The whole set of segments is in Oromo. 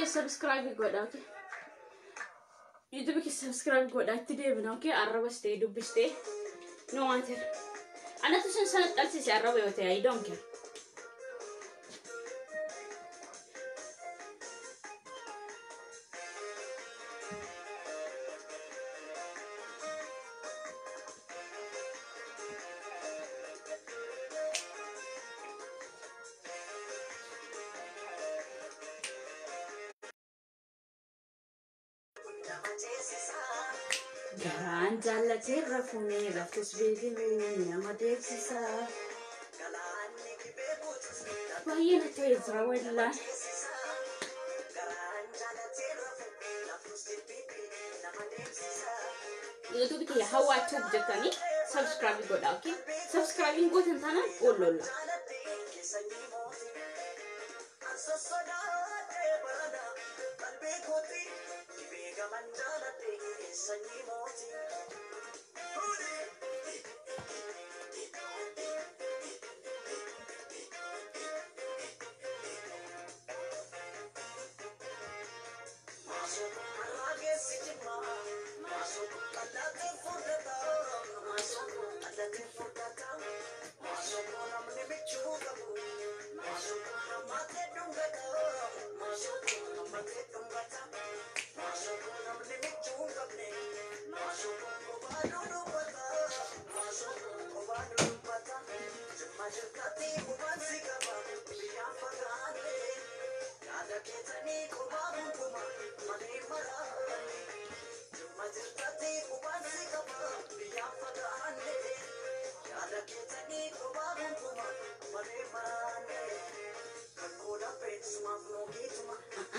Kiyya subscribe godha, okay? YouTube kiyya subscribe godha, itti deebina, okay? Arrabas ta'e dubbistee no matter. Anatu sun sana dhalsise arraba yoo ta'e, I don't care. Garaan jaallatee rafuunee raftus beekamee nama deebsisa. Baay'ee na ta'e jira wallaan. YouTube kiyya Hawwaa Tube jettanii subscribe godhaa, okay? Subscribe hin gootan taanaan oollolla.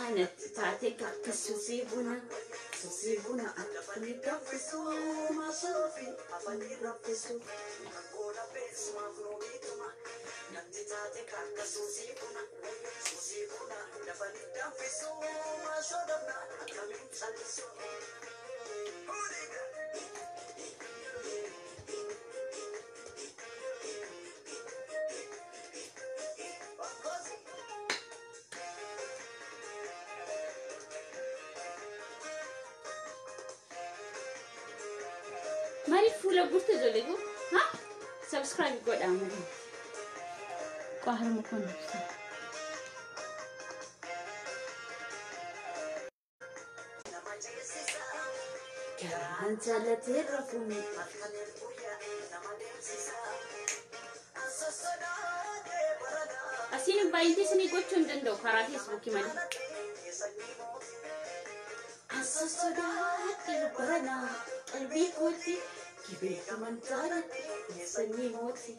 Anatti taate akka suusii buna, suusii buna akka danfisu, maasoofi afanii raffisu. Maaliif fuula gurte ijoollee kun? Ha? Subscribe godhaa malee. Qaharma kun ibsa. Garaan jaallatee rafuun. Asiin baay'ee isinii gochuu hin danda'u karaa Feesbuukii malee. Asa sodaadhe baranaa qalbii kootti gibee amantaadha sanyii mootii.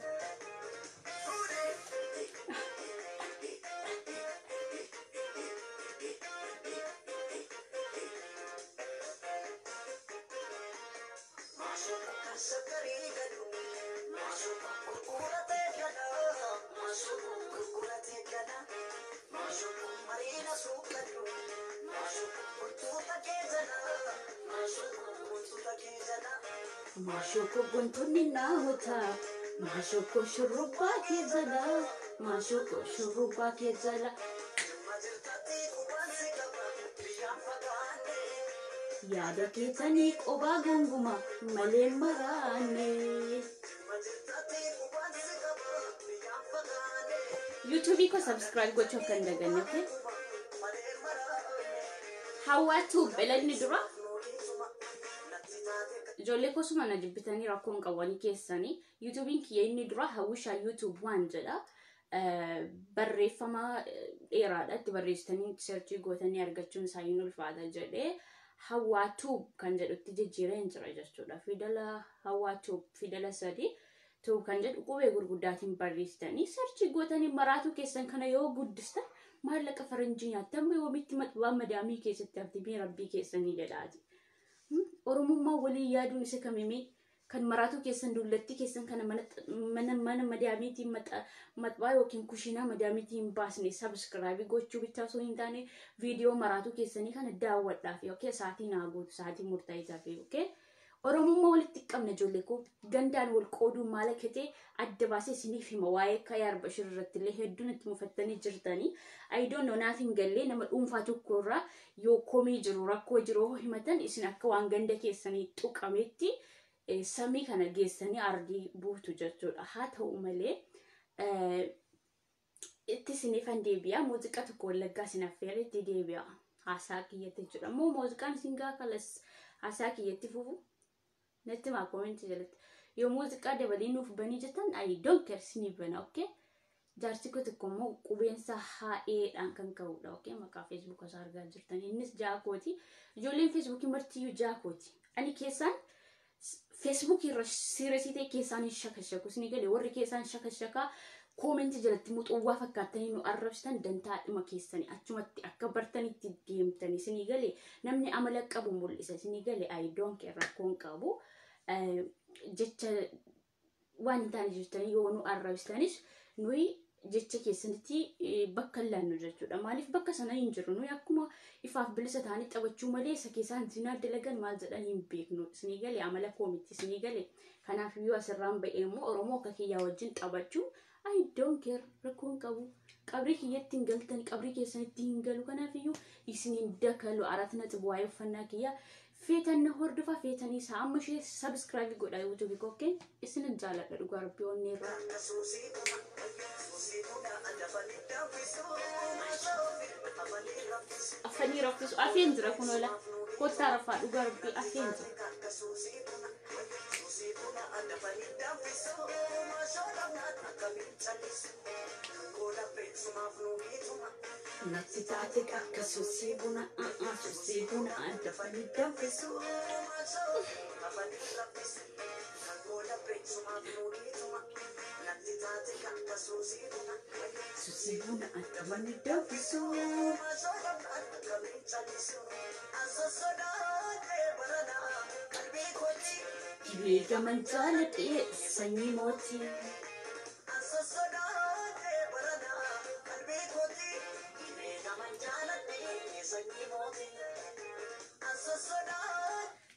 Maashoko guntunni naahota, maashoko shurrubbaa kee jala, maashoko shurrubbaa kee jala. Yaada keetanii qobaa gunguma malee maraanne. YouTube koo subscribe gochuu akka hin daganne, okay? Hawwaa Tube elanni dura. Ijoollee kosuma na jibbitanii rakkoon qabanii keessanii, YouTubein kiyya inni dura Hawwishaa YouTube waan jedha. Barreeffama dheeraadha, itti barreessitanii search gootanii argachuun isaa hin ulfaata jedhee Hawwaa Tube kan jedhutti jijjiireen jira jechuudha. Fidala Hawwaa Tube fidala 3 Tube kan jedhu qubee gurguddaatiin barreessitanii search gootanii maraatuu keessan kana yoo guddistan maallaqa faranjii nyaattan yoomitti maxxanaa madaamii keessatti hafti mee rabbii keessanii jedhaati. Oromummaa walii yaaduun isa kamimee kan maraatuu keessan dullattii keessan kana mana madaamiitiin maxxaa yookiin kushiinaa madaamiitiin hin baasne, subscribe gochuu bichaa osoo hin taane viidiyoo maraatuu keessanii kana daawwadhaaf yookiin sa'aatii naa guutu sa'aatii murtaa'ee fi yookiin Oromummaa walitti qabna ijoollee koo gandaan wal qooduun maal akka ta'e adda baasee isiniif hima. Waa'ee Kayaar Bashir irratti illee hedduun itti mufattanii jirtanii. I don't know, naaf hin gallee. Nama dhuunfaa tokko irraa yoo komii jiru, rakkoo jiru himatan, isin akka waan ganda keessanii tuqametti samii kana geessanii ardii buutu jechuudha. Haa ta'u malee itti isiniifan deebi'a. Muuziqaa tokko Wallaggaa isin affeeree itti deebi'a. Haasaa kiyyatti jechuudha. Immoo muuziqaan isin gaa kalas haasaa kiyyatti fufu natti maa koomentii jalatti. Yoo muuziqaa dabalii nuuf banii jettan, I don't care, isiniif bana, okay? Jaarsi koo tokko immoo qubeensa haa'eedhaan kan ka'udha, okay? Maqaa Feesbuuk isaa argaa jirtan. Innis jaakooti. Ijoolleen Feesbuukii martiyyuu jaakooti. Ani keessaan Feesbuukii irra siiresii ta'e keessaan hin shakashaku. Isinii galee? Warri keessaan shakashakaa koomentii jalatti muxuwwaa fakkaattanii nu arrabsitan, dantaa dhuma keessanii achumatti akka bartanitti deemtanii. Isinii galee? Namni amala qabu mul'isa. Isinii galee? I don't care, rakkoon qabu. Jecha waan hin taane jettanii yoo nu arrabsitanis nuyi jecha keessanitti bakka hin laannu jechuudha. Maaliif bakka sana hin jiru? Nuyi akkuma ifaaf bilisa ta'anii taphachuu malee isa keessaan zinaa dalagan maal jedhan hin beeknu. Isinii galee? Amala koo miti. Isinii galee? Kanaaf iyyuu asirraan ba'ee immoo Oromoo akka kiyyaa wajjin taphachuu I don't care, rakkoon qabu. Qabrii kiyyatti hin galtan, qabrii keessanitti hin galu. Kanaaf iyyuu isiniin dakalu arat naxib. Waa'ee uffannaa kiyyaa feetan na hordofaa, feetanii isaa amma ishee subscribe godha yuutuubii kokkeen. Isinin jaaladha dhugaa rabbii onnee irraa. Afanii raffisu afeen jira kun oola kottaa rafaa, dhugaa rabbii afeen jira. Natti taate akka suusii buna, suusii buna dafanii danfisu. Suusii buna dafanii danfisu. Dhibee gaman jaaladhee sanyii mootii.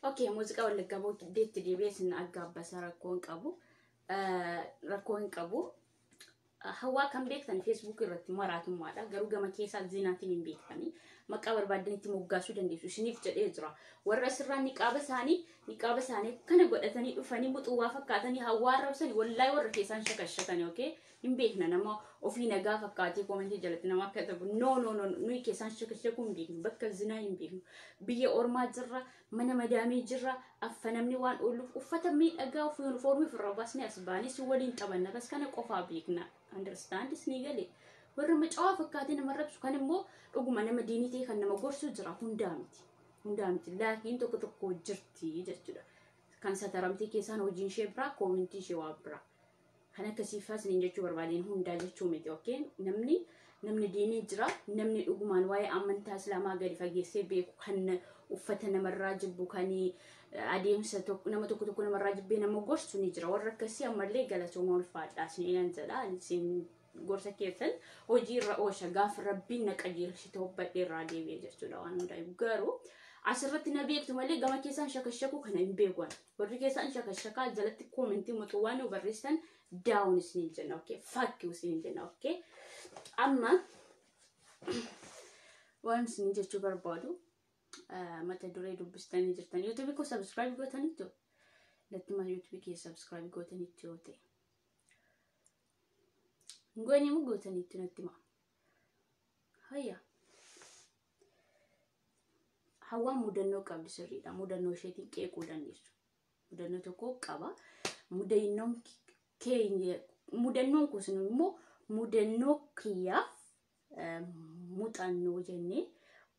Okay, muuziqaa Wallaggaa booddeetti deebi'ee isin aggaabbasa, rakkoo hin qabu. Rakkoo hin qabu. Hawaa kan beektan Feesbuuk irratti maraatummaadha. Garuu gama keessaa zinaatiin hin beektani. Maqaa barbaadanitti moggaasuu dandeessu. Isiniif jedhee jira. Warra asirraa niqaaba isaanii kana godhatanii dhufanii muxuwaa fakkaatanii hawaa arrabsanii, wallahi warra keessaan shakashatanii, okay? Hin beekna nama ofii nagaa fakkaatee koomentii jalatti nama akka ta'u. No, no, no, nuyi keessaan shakashakuu hin beeknu. Bakka zinaa hin beeknu. Biyya ormaa jirra, mana madaamii jirra, affa namni waan ooluuf uffata miidhagaa of yuunifoormii ofirraa baasnee as baanee si waliin taphanna. Bas kana qofaa beekna. Understand, isinii galee? Warra macawaa fakkaatee nama rabsu kan immoo dhuguma nama diinii ta'e kan nama gorsu jira. Hundaa miti. Hundaa miti. Laakiin tokko tokko jirti jechuudha. Kan sataramtee keessaan hojiin ishee biraa, koomentii ishee waa biraa. Kan akkasii isiniin jechuu barbaadeen, hundaa jechuu miti. Okay? Namni diinii jira. Namni dhugumaan waa'ee amantaa Islaamaa gadi fageessee beeku, kan uffata namarraa jibbu, kan adeemsa nama tokko tokko namarraa jibbee nama gorsu ni jira. Warra akkasii ammallee galatooma, ulfaadhaa isiniin jedha. Isin gorsa keessan hojii irra oosha gaafa rabbiin na qajeelche tobbadhee irraa deebi'e jechuudha waan hundaa. Garuu asirratti na beektu malee gama keessaan shakashakuu kana hin beeku. Warri keessaan shakashakaa jalatti koomentii muxuwaa nu barreessitan, down isiniin jenna, okay? Fuck you isiniin jenna, okay? Amma waan isiniin jechuu barbaadu, mata duree dubbistanii jirtan. Yuutuubii koo subscribe gootaniitu natti ma yuutuubii kee subscribe gootaniitu yoo ta'e. Hin goone moo gootaniitu natti ma? Hayya. Hawaan mudannoo qabdi, sirriidha. Mudannoo isheetiin qeequu dandeessu. Mudannoo tokko qaba. Mudannoon keenya, mudannoon kun immoo mudannoo kiyyaaf muuxannoo jennee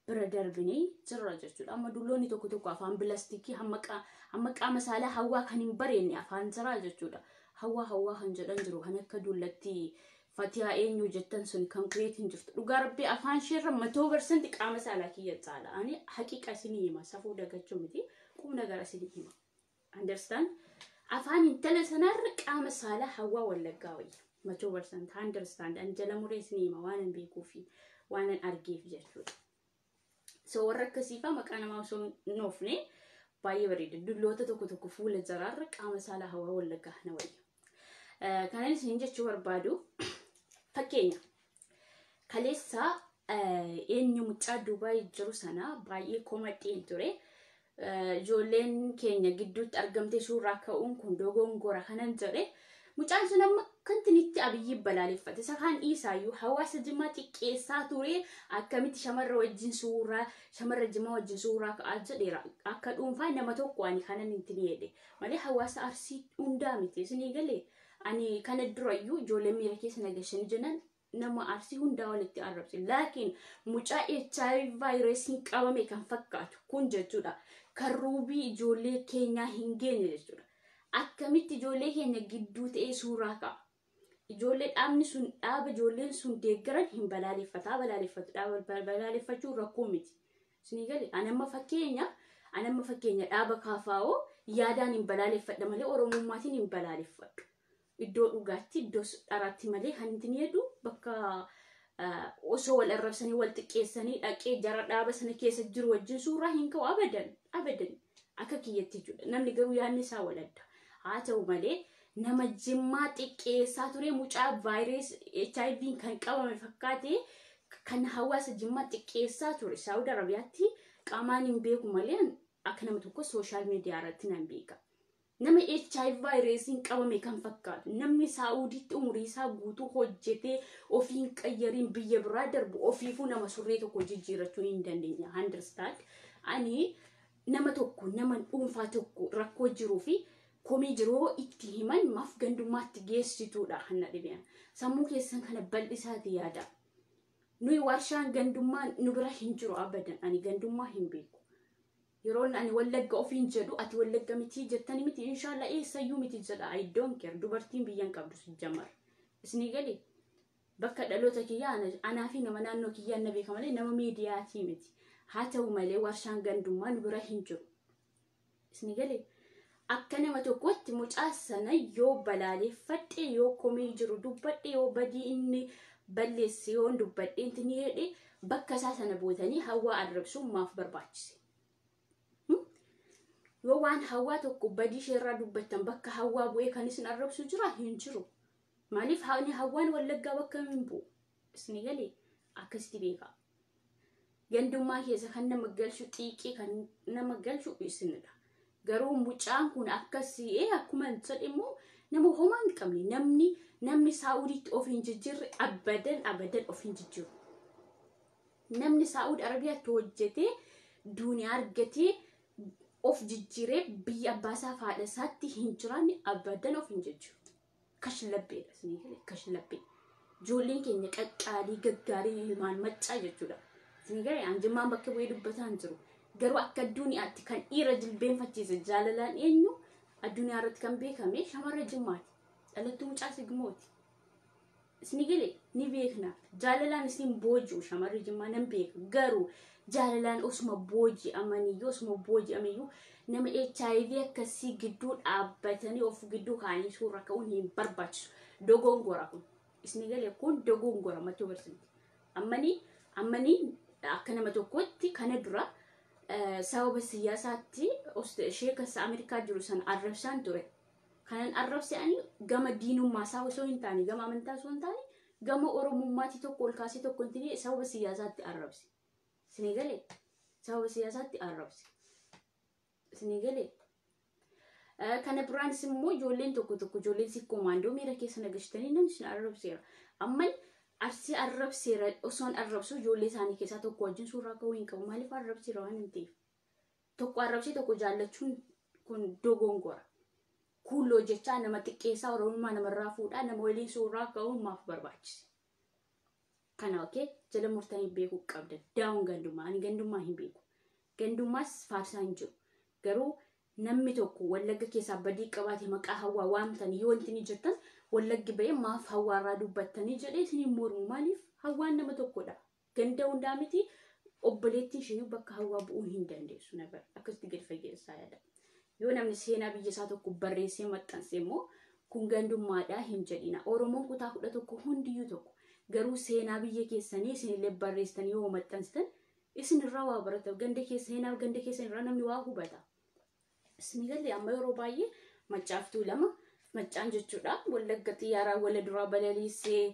bira darbinee jirra jechuudha. Amma dulloonni tokko tokko afaan bilaastikii hamma qaama saalaa hawaa kan hin bareenne afaan jiraa jechuudha. Hawaa hawaa kan jedhan jiru, kan akka dullatti Fatihaa eenyu jettan sun kan kuyeetiin jirtu. Dhugaa rabbii afaan isheerra 100% qaama saalaa kiyya caala. Ani haqiqa isinii hima, safuu dagachuu miti, qubna gara isinii hima. Understand? Afaan intala sanarra qaama saalaa hawaa Wallaggaa wayya. 100% understand. An jala muree isinii hima waan hin beekuu fi waan hin argeef jechuudha. So warra akkasiifaa maqaa namaa osoo hin oofne Baay'ee bareeda. Dulloota tokko tokko fuula jaraarra qaama saalaa Hawwaa Wallaggaa na wayya. Kanan isin jechuu barbaadu, fakkeenya kaleessaa eenyu mucaa Dubaay jiru sana baay'ee komadheen ture. Ijoolleen keenya gidduutti argamtee suuraa ka'uun kun dogongora kanan jedhe. Mucaan sun amma kantinitti Abiyyi balaaleffate. Isa kaan dhiisaayyuu hawaasa Jimmaa xiqqeessaa ture. Akkamitti shamarra wajjin suuraa, shamarra Jimmaa wajjin suuraa ka'aa jedheera. Akka dhuunfaa nama tokko ani kanan itti jedhe malee hawaasa Arsii hundaa miti. Isinii galee, ani kana durayyuu ijoolleen miira keessa nagashanii jennan nama Arsii hundaa walitti arrabse. Laakiin mucaa HIV vaayirasiin qabame kan fakkaatu kun jechuudha. Kan ruubii ijoollee keenyaa hin geenye jechuudha. Akkamitti ijoollee keenya gidduu ta'ee suuraa ka'a? Ijoollee dhaabni sun, dhaaba ijoolleen sun deeggaran hin balaaleffataa, balaaleffatu, dhaaba balaaleffachuun rakkoo miti. Isinii galee, ani amma fakkeenya dhaaba kaafaa'oo yaadaan hin balaaleffadha malee Oromummaatiin hin balaaleffadhu. Iddoo dhugaatti, iddoo dharaatti malee kan ittiin jedhu bakka osoo wal arrabsanii wal xiqqeessanii dhaqee jara dhaaba sana keessa jiru wajjin suuraa hin ka'u, abadan abadan, akka kiyyatti jechuudha. Namni garuu yaadni isaa wal adda. Haa ta'u malee nama Jimmaa xiqqeessaa ture, mucaa vaayirasii HIV kan qabame fakkaate, kan hawaasa Jimmaa xiqqeessaa ture, Saawud Arabiyaatti qaamaan hin beeku malee akka nama tokko social media irratti nan beeka. Nama HIV vaayirasiin qabame kan fakkaatu, namni Saawuditti umurii isaa guutuu hojjetee ofiin qayyariin biyya biraa darbu ofiifuu nama surree tokko jijjiirachuu hin dandeenya. Understand? Ani nama tokko, nama dhuunfaa tokko rakkoo jiruu fi komii jiruu itti himan maaf gandummaatti geessituudha kan na dhibean. Sammuu keessan kana bal'isaati yaada. Nuyi warshaan gandummaa nu bira hin jiru abadan. Ani gandummaa hin beeku. Yeroon ani Wallagga ofiin jedhu ati Wallagga miti jettani miti, inshallah eessayyuu miti jedha. I don't care. Dubartiin biyyan qabdu jamar. Isinii galee, bakka dhaloota kiyyaa anaa fi nama naannoo kiyyaa na beeka malee nama miidiyaatii miti. Haa ta'u malee warshaan gandummaa nu bira hin jiru. Isinii galee, akka nama tokkotti mucaa sana yoo balaaleffadhe, yoo komii jiru dubbadhe, yoo badii inni balleesse yoo dubbadhe, inti jedhe, bakka isaa sana bootanii Hawwaa arrabsuun maaf barbaachise? Yoo waan Hawwaa tokko badii isheerraa dubbattan bakka Hawwaa bu'ee kan isin arrabsu jira? Hin jiru. Maaliif Hawwaan Wallaggaa bakka hin bu'u? Isin galee, akkasitti beeka. Gandummaa keessa kan nama galchu, xiiqii kan nama galchu isinidha. Garuu mucaan kun akkasii akkuma jedhe immoo nama homaa hin qabne, namni Saa'udiitti of hin jijjiirre abadan abadan of hin jijjiiru. Namni Saa'ud Arabiyaatti hojjetee duuniyaa argatee of jijjiiree biyya abbaasaa fi haadha isaatti hin jiraanne abadan of hin jijjiiru. Kashlabbeedha, isinii galee, kashlabbee. Ijoolleen keenya qaqqaalii gaggaarii ilmaan maccaa jechuudha. Isinii galee, an Jimmaan bakka bu'ee dubbataa hin jiru. Garuu akka addunyaatti kan dhiira jilbeenfachiise jaalalaan eenyu, addunyaa irratti kan beekame shamarra Jimmaati. Dhalattuu mucaa Sigmooti. Isinii galee, ni beekna. Jaalalaan isin booji'u shamarri Jimmaa, nan beeka. Garuu jaalalaan osuma booji'amaniyyuu, osuma booji'amiyyuu, nama HIV akkasii gidduu dhaabbatanii of gidduu kaa'anii suura ka'uun hin barbaachisu. Dogongora kun. Isinii galee, kun dogongora 100%. Ammanii akka nama tokkotti kana dura sababa siyaasaatti sheeka Ameerikaa jiru sana arrabsaan ture. Kanan arrabse ani gama diinummaa isaa osoo hin taane, gama amantaa osoo hin taane, gama Oromummaatti tokko ol kaasee tokko hin taane, sababa siyaasaatti arrabse. Isinii galee, sababa siyaasaatti arrabse. Isinii galee. Kana biraanis immoo ijoolleen tokko tokko, ijoolleen sikkoo maandoo miira keessa nagashtanii namni isin arrabseera. Amman Arsii arrabseera, osoon arrabsu ijoollee isaanii keessaa tokko wajjin suuraa ka'uu hin qabu. Maaliif? Arrabseera waan hin ta'eef. Tokko arrabsee tokko jaallachuun kun dogongora. Kuulloo jechaa nama xiqqeessaa, Oromummaa namarraa fuudhaa nama waliin suuraa ka'uun maaf barbaachise? Kana okay jala murtanii beekuu qabda. Daawun gandummaa, ani gandummaa hin beeku. Gandummaas faarsaa hin jiru. Garuu namni tokko Wallagga keessaa badii qabaate maqaa Hawwaa waamtanii yoo wanti ni jettan, Wallaggi ba'ee maaf Hawwaarraa dubbattanii jedhee isiniin mormu. Maaliif? Hawwaan nama tokkodha. Ganda hundaa miti, obboleettiin ishee bakka Hawwaa bu'uu hin dandeessu. Nabar akkasitti gadi fageessaa yaada. Yoo namni seenaa biyya isaa tokko barreessee maxxanse immoo kun gandummaadhaa hin jedhina. Oromoon kutaa 11 hundiyyuu tokko. Garuu seenaa biyya keessanii isinillee barreessitanii yoo maxxansitan isinirraa waa barata. Ganda keessa, seenaa ganda keessan irraa namni waa hubata. Isin galee amma yeroo baay'ee Maccaaftuu lama Maccaan jechuudha. Wallagga xiyyaaraa wala duraa balaliisee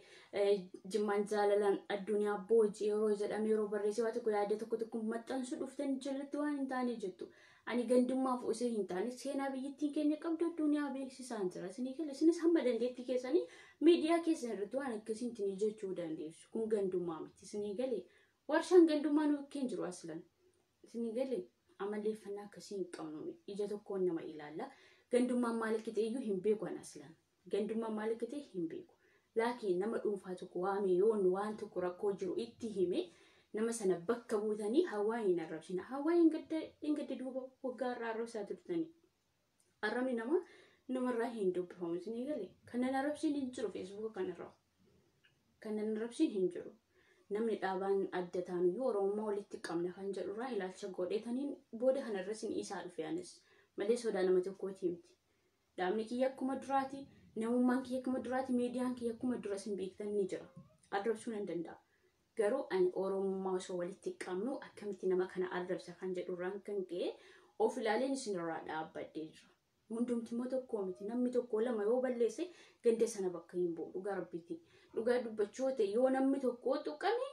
Jimmaan jaalalaan addunyaa booji yeroo jedhame yeroo barreessee waa tokko yaada tokko tokko maxxansuu dhuftan jalatti waan hin taane jettu. Ani gandummaaf osoo hin taane seenaa biyyattiin keenya qabdu addunyaa beeksisaan jira. Isinii gala isinis hamma dandeettii keessanii miidiyaa keessan irratti waan akkasiitiin jechuu dandeessu. Kun gandummaa miti. Isinii galee warshaan gandummaa nu bukkeen jiru aslan. Isinii galee amaleeffannaa akkasii hin qabnu. Ija tokkoon nama ilaalla. Gandummaan maal akka ta'e iyyuu hin beeku ani aslan. Gandummaan maal akka ta'e hin beeku. Laakiin nama dhuunfaa tokko waame yoon waan tokko rakkoo jiru itti hime nama sana bakka buutanii hawaa hin arrabsina. Hawaa hin gadda duuba waggaa irraa arrabsaa turtanii. Arrabni namaa namarraa hin dubbifamu isinii galee. Kan nan arrabsiin hin jiru feesbuuka kanarraa. Kan nan arrabsiin hin jiru. Namni dhaabaan adda taanuyyuu Oromummaa walitti qabna kan jedhurraa ilaalcha godheetaniin booda kanarra isin isaa dhufe anis. Malee sodaa nama tokkooti miti. Dhaabni kiyya akkuma duraati, namummaan kiyya akkuma duraati, miidiyaan kiyya akkuma dura isin beektan ni jira. Arrabsuu nan danda'a. Garuu ani Oromummaa osoo walitti qabnu akkamitti nama kana arrabsa kan jedhurraan kan ka'e of ilaaleen isinirraa dhaabbadhee jira. Hundumti immoo tokko miti. Namni tokko lama yoo balleesse ganda sana bakka hin bu'u. Dhugaa rabbiiti. Dhugaa dubbachuu ta'e yoo namni tokko tuqame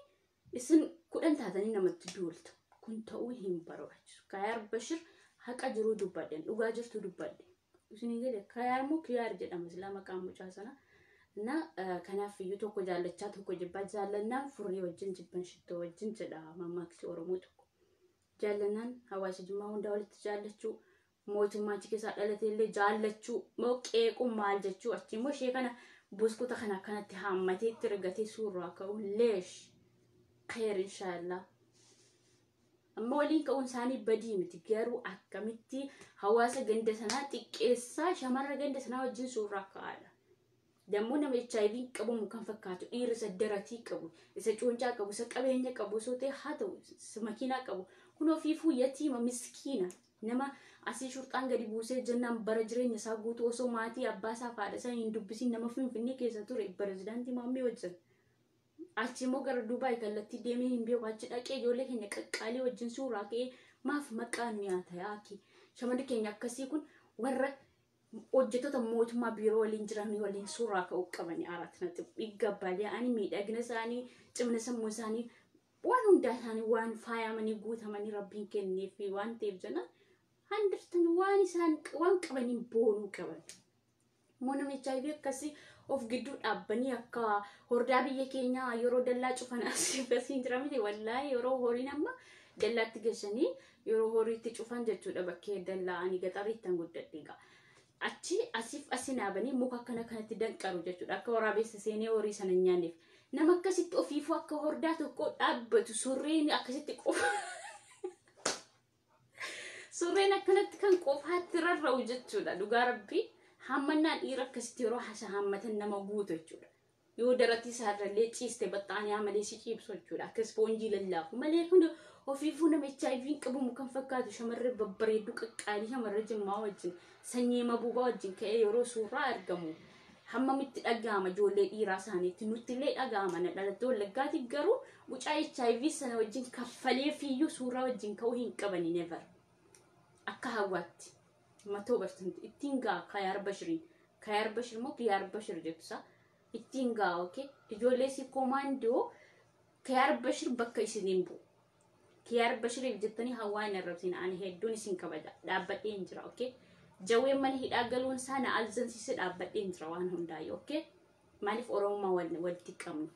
isin 10 taatanii namatti duultu. Kun ta'uu hin barbaachisu. Kayaar Bashir haqa jiruu dubbadhe. Dhugaa jirtu dubbadhe. Isinii gale Kayaar moo Kiyaar jedhama silaa maqaan mucaa sana. Na kanaaf iyyuu tokko jaallachaa tokko jibbaa jaallannaan furrii wajjin jibban shittoo wajjin jedha mammaaksi Oromoo tokko. Jaallannaan hawaasa Jimmaa hundaa walitti jaallachuu mootummaa achi keessaa dhalate illee jaallachuu moo qeequu maal jechuu achi immoo ishee kana buskuta kana akkanatti haammatee itti rigatee suuraa ka'uun leesh kheer inshaallah. Amma waliin ka'uun isaanii badii miti garuu akkamitti hawaasa ganda sanaa xiqqeessaa shamarra ganda sanaa wajjin suuraa ka'aadha. Dammoo nama HIV qabamu kan fakkaatu dhiirri isa daratii qabu isa cuuncaa qabu isa qabeenya qabu osoo ta'e haa ta'u makiinaa qabu kun ofiifuu yatiima miskiina nama asii shurxaan gadi buusee jennaan bara jireenya isaa guutuu osoo maatii abbaa isaa fi haadha isaa hin dubbisiin nama Finfinnee keessa ture pirezidaantii Maammee wajjin. Achi immoo gara Dubaay kallattii deemee hin beeku achi dhaqee ijoollee keenya qaqqaalii wajjin suuraa ka'ee maaf maqaa nu nyaata yaaki. Shamarri keenya akkasii kun warra hojjettoota mootummaa biiroo waliin jiran waliin suuraa ka'uu qabani arat natti iggabbaalee ani miidhagina isaanii cimina sammuu isaanii waan hundaa isaanii waan faayamanii guutamanii rabbiin kenneef waan ta'eef jennaan handirtan waan isaan waan qabaniin boonuu qaban. Immoo namni HIV akkasii of gidduu dhaabbanii akka hordaa biyya keenyaa yeroo dallaa cufan asii asiin jira miti wallaahi yeroo horiin amma dallaatti geessanii yeroo horiitti cufan jechuudha bakkee dallaa ani gaxariittan guddadhe egaa. Achi asiif asi naabanii muka akkana kanatti danqaru jechuudha akka waraabessa seenee horii sana hin nyaanneef. Nama akkasitti ofiifuu akka hordaa tokko dhaabbatu surreen akkasitti qofa. Surreen akkanatti kan qofaatti rarra'u jechuudha dhugaa rabbii. Hammannaan dhiira akkasitti yeroo hasa hammatan nama guutu jechuudha. Yoo daratii isaarrallee ciiste baxxaaniyaa malee si ciibsu jechuudha. Akka ispoonjii lallaafu malee kun ofiifuu nama HIV qabamu kan fakkaatu shamarree babbareedduu qaqqaalii shamarree Jimmaa wajjin sanyii mabuubaa wajjin ka'ee yeroo suuraa argamu. Hammamitti dhaga'ama ijoollee dhiiraa isaaniitti nutti illee dhaga'ama na dhalattee Wallaggaati garuu mucaa HIV sana wajjin kaffalee fiiyyuu suuraa wajjin ka'uu hin qabani never. Akka hawwaatti. 100% ittiin ga'a Kayaar Bashiriin. Kayaar Bashir moo Kiyaar Bashir jettusa ittiin ga'a okay. Ijoollee si komaandoo Kayaar Bashir bakka isiniin bu'u. Kiyaar Bashiriif jettanii hawaa hin arrabsin ani hedduun isin kabaja dhaabbadhee hin jira okay. Jawween mana hidhaa galuun isaa na alzansiise dhaabbadhee hin jira waan hundaayyuu okay. Maaliif Oromummaa walitti qabnu.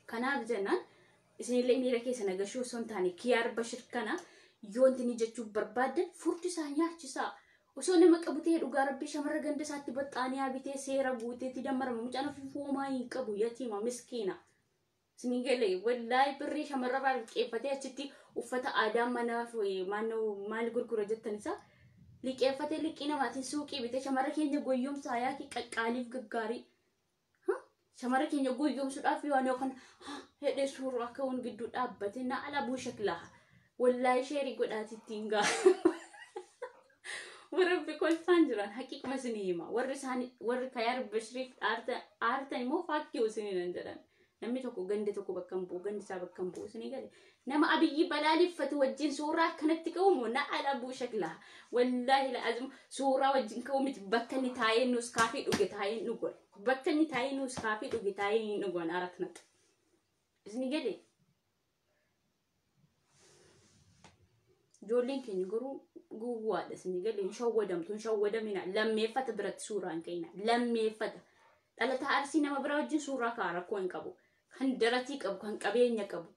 Kanaaf jennaan isinillee miira keessa nagashuu osoo hin taane Kiyaar Bashir kana yoonti ni jechuuf barbaaddan furdi isaa nyaachisaa. Osoo nama qabu ta'e dhugaa rabbii shamarra ganda isaatti baxxaaniyaa bitee seera guuteetti dammarama mucaan ofii hoomaa hin qabu yatiima miskiina. Isinii galee wallaahi birrii shamarra irraa liqeeffatee achitti uffata aadaa manaaf maal gurgura jettan isaa liqeeffatee liqii namaatiin suuqii bitee shamarra keenya goyyomsaa yaakii qaqqaaliif gaggaarii. Shamarra keenya goyyomsuudhaaf waan yookaan hedhee suuraa ka'uun gidduu dhaabbate na ala buushaklaa. Wallaahi sheerii godhaati ittiin ga'a. Warra kolfaan jiran haqiiquma isinii hima. Warri isaanii warri Kayaar Bashiriif aartan immoo faakkii isinii nan jedhan. Namni tokko ganda tokko bakka hin bu'u gandi isaa bakka hin bu'u isinii gale. Nama Abiyyi balaaleffatu wajjin suuraa akkanatti ka'umu na alabuu shaklaa. Wallaahi la'azim suuraa wajjin ka'u miti bakka inni taa'ee nuus kaafii dhuge taa'ee dhugon. Bakka inni taa'ee nuus kaafii dhuge taa'ee dhugon arat naqu. Isin galee? Ijoolleen keenya garuu gowwaadha isin galee hin shawwadamtu hin shawwadamina lammeeffata biratti suuraa hin ka'ina lammeeffata. Dhalataa Arsii nama biraa wajjin suuraa ka'a rakkoo hin qabu. Kan daratii qabu kan qabeenya qabu.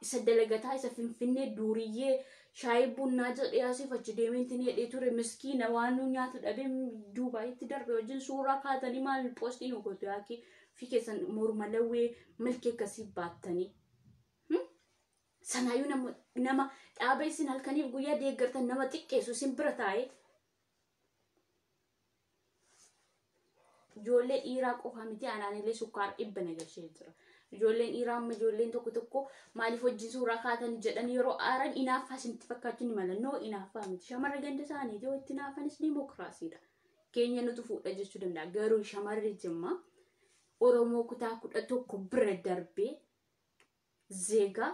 Isa dalagataa isa Finfinnee duuriyyee shaayii bunnaa jedhee asiif achi deemee hidhee ture miskiina waan nu nyaatu dhabee Duubaayitti darbe wajjin suuraa kaatanii maal poostii nu gootu yaakii fi keessan morma lawwee milkii akkasii baattanii. Sanaayyuu nama dhaaba isin halkaniif guyyaa deeggartan nama xiqqeessu isin bira taa'ee. Ijoollee dhiiraa qofa miti anaanillee sukkaara 100 na galchee jira. Ijoolleen dhiiraa amma ijoolleen tokko tokko maaliif wajjin suuraa kaatan jedhan yeroo aaran inaaffaa isinitti fakkaachuu ni mala. Noo inaaffaa miti. Shamarra ganda isaaniiti yoo itti inaafanis dimookiraasiidha. Keenya nutu fuudha jechuu danda'a. Garuu shamarri Jimmaa Oromoo kutaa 11 bira darbee zeegaa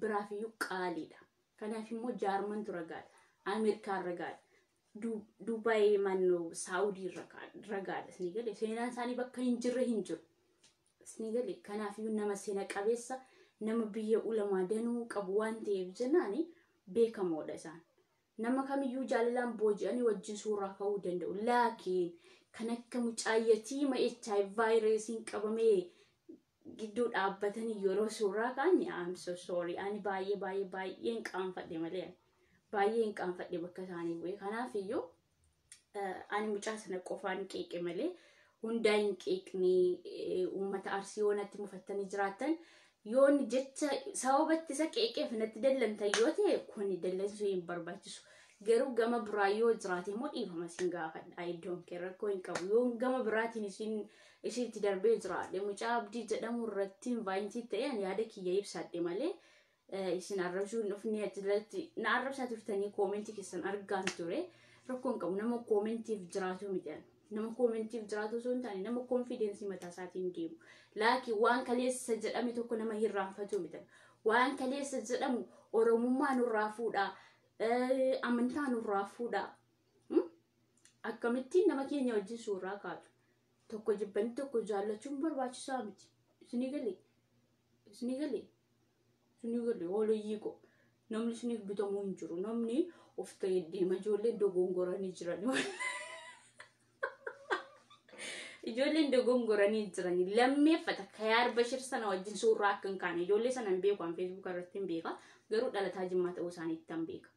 biraafiyyuu qaaliidha. Kanaaf immoo Jaarmantu ragaadha. Ameerikaan ragaadha. Dubaay mannoo Saawudii ragaadha. Isin galee seenaan isaanii bakka hin jirre hin jiru. Isin galee kanaafiyyuu nama seena qabeessa nama biyya ulamaa danuu qabu waan ta'eef jennaani beekamoodha isaan. Nama kamiyyuu jaalalaan booji'anii wajjin suuraa ka'uu danda'u. Laakiin kan akka mucaa yatiima HIV vaayirasiin qabamee gidduu dhaabbatanii yeroo suuraa ka'an I'm so sorry. Ani baay'ee baay'ee baay'een qaanfadhe malee baay'een qaanfadhe bakka isaanii bu'e. Kanaafiyyuu ani mucaa sana qofaan qeeqe malee hundaa hin qeeqne. Uummata Arsii yoo natti mufattanii jiraattan yoon jecha sababatti isa qeeqeef natti dallantan yoo ta'e kun dallansuu hin barbaachisu. Garuu gama biraa yoo jiraate immoo dhiifama isin gaafadha. Iddoon kee rakkoo hin qabu. Yoo gama biraatiin isin isitti darbee jiraadhe mucaa Abdii jedhamu irratti invaayitii ta'e ani yaada kiyya ibsadhe malee isin arrabsuu hin dhufne achirratti na arrabsaa turtanii koomentii keessan argaan ture. Rakkoo hin qabu. Nama koomentiif jiraatu miti. Nama koomentiif jiraatu osoo hin taane nama konfidensii mataa isaatiin deemu. Laakiin waan kaleessa jedhame tokko nama hirraanfatu miti. Waan kaleessa jedhamu Oromummaa nurraa fuudhaa. Amantaa nurraa fuudhaa. Akkamittiin nama keenya wajjin suuraa kaatu? Tokko jibbanii tokko jaallachuun barbaachisaa miti. Isinii galee? Isinii galee? Isinii galee? Hooloyyii koo. Namni isiniif bitamuu hin jiru. Namni of ta'ee deema. Ijoolleen dogongoranii jiran. Ijoolleen dogongoranii jiran. Lammeeffata. Kayaar Bashir sana wajjin suuraa akka hin kaane. Ijoollee sana hin beeku. An Feesbuuk irratti hin beeka. Garuu dhalataa Jimmaa ta'uu isaaniitti hin beeka.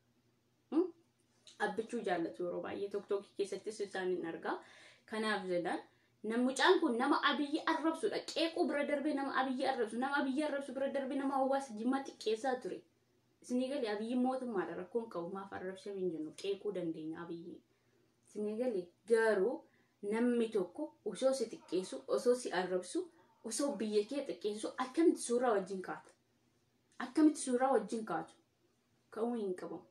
Abbichuu jaallatu yeroo baay'ee tokko keessattis isaan hin argaa. Kanaaf jedhan mucaan kun nama Abiyyi arrabsudha. Qeequu bira darbee nama Abiyyi arrabsu. Nama Abiyyi arrabsu bira darbee nama hawaasa Jimmaa xiqqeessaa ture. Isinii galee Abiyyi mootummaadha rakkoon qabu maaf arrabsame hin jennu qeequu dandeenya Abiyyi. Isinii galee garuu namni tokko osoo si xiqqeessu osoo si arrabsu osoo biyya kee xiqqeessu akkamitti suuraa wajjin kaata? Akkamitti suuraa wajjin kaatu? Ka'uu hin qabamu.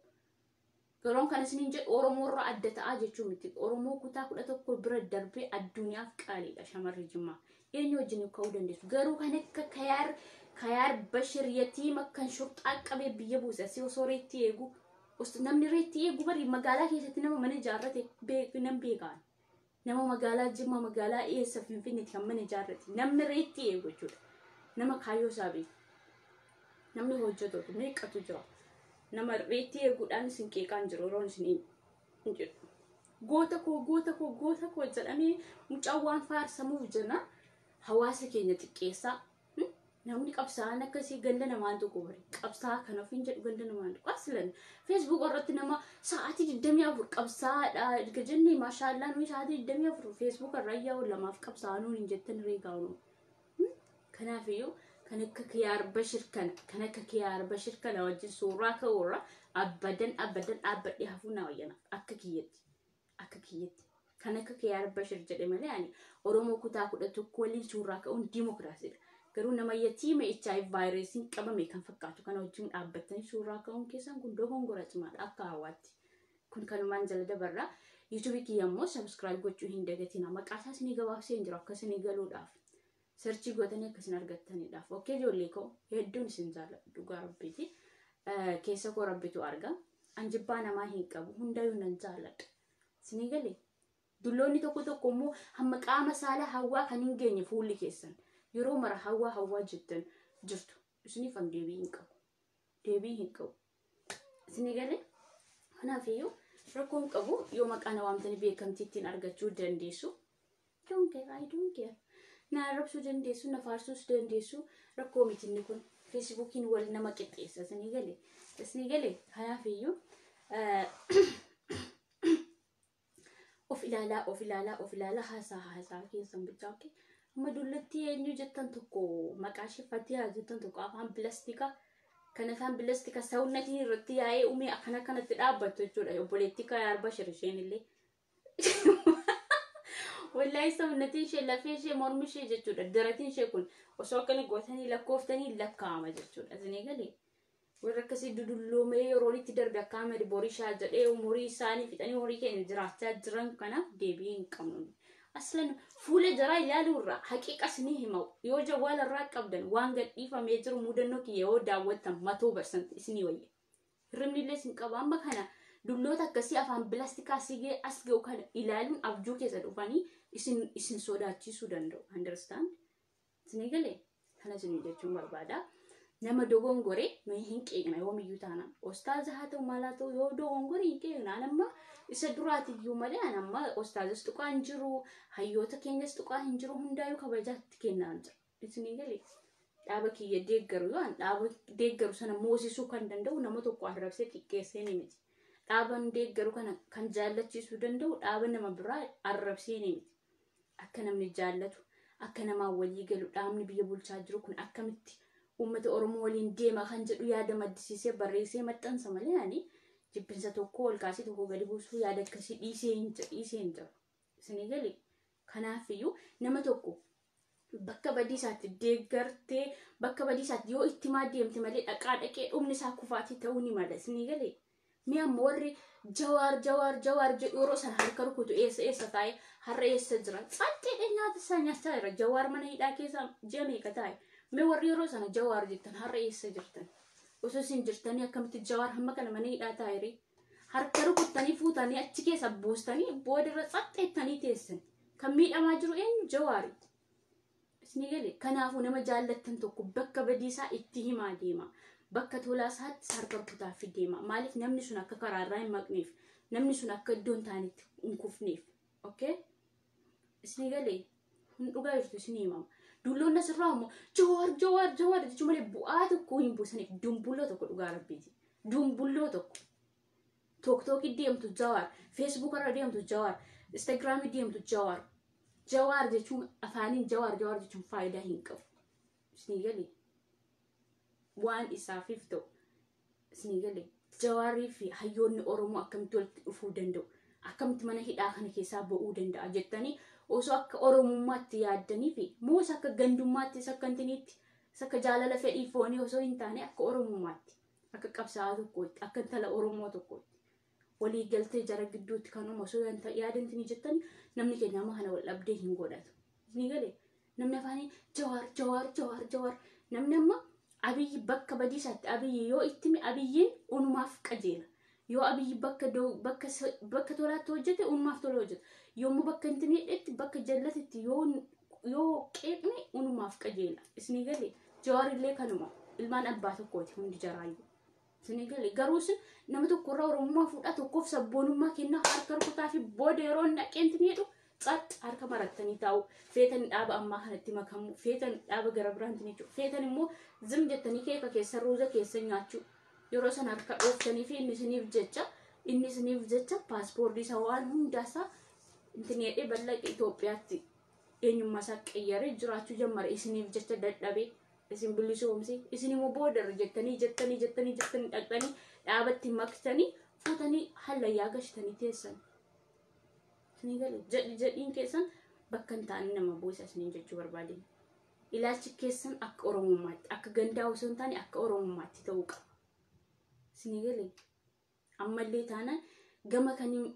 Yeroon kana isiniin jedhu Oromoo irraa adda ta'aa jechuu miti. Oromoo kutaa 11 bira darbee addunyaaf qaaliidha shamarri Jimmaa. Eenyu wajjin ka'uu dandeessu? Garuu kan akka Kayaar Bashir yatiima kan shurxaa qabee biyya buuse asii osoo reetti eegu namni reetti eegu bari magaalaa keessatti nama mana ijaarrate nan beekaan. Nama magaalaa Jimmaa magaalaa eessa Finfinneetti kan mana ijaarrate namni reetti eegu jechuudha. Nama kaayyoo isaa beeku. Namni hojjetu meeqatu jira. Nama reetti eeguudhaan isin qeeqaan jiru yeroon isin hin jedhu. Goota koo goota koo goota koo jedhamee mucaan waan faarsamuuf jenna hawaasa keenya xiqqeessaa. Namni qabsaa'aan akkasii ganda namaan tokko bari qabsaa'aa kan ofiin jedhu ganda namaan tokko aslan feesbuuk irratti nama sa'aatii 24 qabsaa'aadha erga jennee maashaallaa nuyi sa'aatii 24 feesbuuk irra yaa'u lamaaf qabsaa'aa nuun hin jettan reegaa'u. Kanaafiyyuu kan akka Kiyaar Bashir kana kan akka Kiyaar Bashir kana wajjin suuraa ka'uurra abbadan abbadan dhaabbadhee hafuu naa wayyana akka kiyyatti akka kiyyatti kan akka Kiyaar Bashir jedhe malee ani Oromoo kutaa 11 waliin suuraa ka'uun dimookiraasiidha. Garuu nama yatiima HIV vaayirasiin qabame kan fakkaatu kana wajjin dhaabbattanii suuraa ka'uun keessan kun dogongora cimaadha akka hawaatti. Kun kanumaan jala dabarra. Yuutuubii kiyya immoo sabskiraayib gochuu hin dagatina. Maqaa isaa isinii gabaabsee hin jiru akka isinii galuudhaaf. Searchii gootanii akkasin argattaniidhaaf. Okay, ijoollee koo, hedduun isin jaalladha, dhugaa rabbiiti. Keessa koo rabbitu arga. An jibbaa namaa hin qabu, hundayyuu nan jaalladha. Isinii galee? Dulloonni tokko tokko immoo hamma qaama saalaa hawwaa kan hin geenye fuulli keessan. Yeroo mara hawwaa hawwaa jettan jirtu. Isiniif an deebii hin qabu. Deebii hin qabu. Isinii galee? Kanaafiyyuu rakkoon qabu, yoo maqaa na waamtanii beekamtii ittiin argachuu dandeessu. Don't care, I don't care. Na arrabsuu dandeessu, na faarsuus dandeessu, rakkoo miti inni kun. Feesbuukiin wal nama qixxeessa, isinii galee. Isinii galee? Kanaafiyyuu of ilaalaa, of ilaalaa, of ilaalaa, haasaa haasaa keessan bichaa, okay? Amma dullatti eenyu jettan tokko, maqaa ishee Fatihaa jettan tokko, afaan pilastikaa kan afaan pilastikaa sawunnatiin irratti yaa'ee uumee akkana akkanatti dhaabbattu jechuudha. Obboleettii Kayaar Bashir isheen illee. Wallaahi sawunnatiin ishee, lafee ishee, mormi ishee jechuudha. Daratiin ishee kun osoo akkana gootanii lakkooftanii lakkaa'ama jechuudha. Isinii galee? Warra akkasii dudulloomee yeroon itti darbe akka Ahmed Borishaa jedhee umurii isaanii fixanii horii keenya jiraachaa jiran kanaaf deebii hin qabnu. Aslan fuula jaraa ilaaluu irraa haqiiqa isinii hima, yoo jawwaala irraa qabdan waan gadhiifamee jiru mudannoo kiyya yoo daawwattan 100% isinii wayya. Hirribni illee isin qaba. Amma kana dulloota akkasii afaan pilaastikaa sigee as ga'u kana ilaaluun abjuu keessa dhufanii isin sodaachisuu danda'u. Understand? Isinii galee? Kana isinii jechuun barbaada. Nama dogongore nuyi hin qeeqna yoomiyyuu taana. Ostaaza haa ta'u, maal haa ta'u, yoo dogongore hin qeeqna. An amma isa duraatiyyuu malee an amma ostaazas tuqaa hin jiru, hayyoota keenyas tuqaa hin jiru, hundaayyuu kabajaatti kennaa jira. Isinii galee? Dhaaba kiyya deeggaru, yoo an dhaaba deeggaru sana moosisuu kan danda'u nama tokko arrabsee xiqqeessee ni miti. Dhaaban deeggaru kana kan jaallachiisuu danda'u dhaaba nama biraa arrabsee ni miti. Akka namni jaallatu, akka namaan walii galu, dhaabni biyya bulchaa jiru kun akkamitti uummata Oromoo waliin deema kan jedhu yaada maddisiisee barreessee maxxansa malee ani jibbinsa tokko ol kaasee tokko gadi buusuu yaada akkasii dhiisee hin jiru. Isinii galee? Kanaafiyyuu nama tokko bakka badii isaatti deeggartee, bakka badii isaatti yoo itti maa deemte malee dhaqaa dhaqee dhumni isaa kufaatii ta'uu ni mala. Isinii galee? Mi'a amma warri Jawaar Jawaar Jawaar jedhu yeroo sana harka rukutu eessa eessa taa'e? Har'a eessa jira? Tsaxxeedhee nyaata isaa nyaachaa jira. Jawaar mana hidhaa keessa ji'a meeqa taa'e? Mee warri yeroo sana Jawaar jettan har'a eessa jirtan? Osoo isin jirtanii akkamitti Jawaar hamma kana mana hidhaa taa'e? Harka rukuttanii fuutanii achi keessa buustanii boodarra tsaxxeettanii teessan. Kan miidhamaa jiru eenyu? Jawaari. Isinii galee? Kanaafuu nama jaallattan tokko bakka badiisaa itti himaa deema. Bakka tolaa isaatti harka rukutaaf deema. Maaliif? Namni sun akka karaarraa hin maqneef, namni sun akka iddoo hin taanetti hin kufneef. Okay? Isinii galee? Kun dhugaa jirtu isinii himama. Dulloonni asirraa immoo Jawaar Jawaar Jawaar jechuun malee bu'aa tokko hin buusaniif, dumbulloo tokko, dhugaa rabbiiti. Dumbulloo tokko. TikTokii deemtu Jawaar, Facebook irra deemtu Jawaar, Instagramii deemtu Jawaar. Jawaar jechuun afaaniin Jawaar Jawaar jechuun faayidaa hin qabu. Isinii galee? Waan isaafiif ta'u, isinii galee? Jawaarii fi hayyoonni Oromoo akkamitti walitti dhufuu danda'u? Akkamitti mana hidhaa kana keessaa ba'uu danda'a jettanii osoo akka Oromummaatti yaaddanii fi moos akka gandummaatti, isa akka intiniitti, isa akka jaalala fedhii foonii osoo hin taane, akka Oromummaatti, akka qabsaa'aa tokkootti, akka intala Oromoo tokkootti walii galtee jara gidduutti kan uumu osoo yaadantinii jettanii namni keenya amma kana wal dhabdee hin godhatu. Isinii galee? Namni afaanii Jawaar Jawaar Jawaar Jawaar, namni amma Abiyyi bakka badiisaatti Abiyyi yoo ittime Abiyyiin unumaaf qajeela. Yoo Abiyyi bakka tolaatti hojjete unumaaf tola hojjeta. Yommuu bakka intineedhetti, bakka jallatetti yoo qeeqne unumaaf qajeela. Isinii galee? Jawaarillee kanuma, ilmaan abbaa tokkooti hundi jaraayyuu. Isinii galee? Garuu isin nama tokkorraa Oromummaa fuudhaa, tokkoof sabboonummaa kennaa, harka rukutaa fi booda yeroo inni dhaqee intineedhu xax harka marattanii taa'u. Feetan dhaaba ammaa kanatti makamu, feetan dhaaba gara biraatti jechuudha. Feetan immoo zim jettanii keeka keessa ruuza keessa nyaachuu. Yeroo sana harka dhooftanii fi inni isiniif jecha paaspoortii isaa waan hundaasaa intineedhee bal'aa Itoophiyaatti eenyummaa isaa qayyaree jiraachuu jammare, isiniif jecha dadhabee isin bilisoomse. Isin immoo boodarra jettanii jettanii jettanii jettanii dhaqxanii dhaabatti maktanii fuutanii hallayyaa gashtanii teessan. Isinii galee? Jedhi jedhiin keessan bakka hin taane nama buusa isiniin jechuu barbaade. Ilaalchi keessan akka Oromummaatti, akka gandaa osoo hin taane akka Oromummaatti ta'uu qaba. Isinii galee? Ammallee taanaan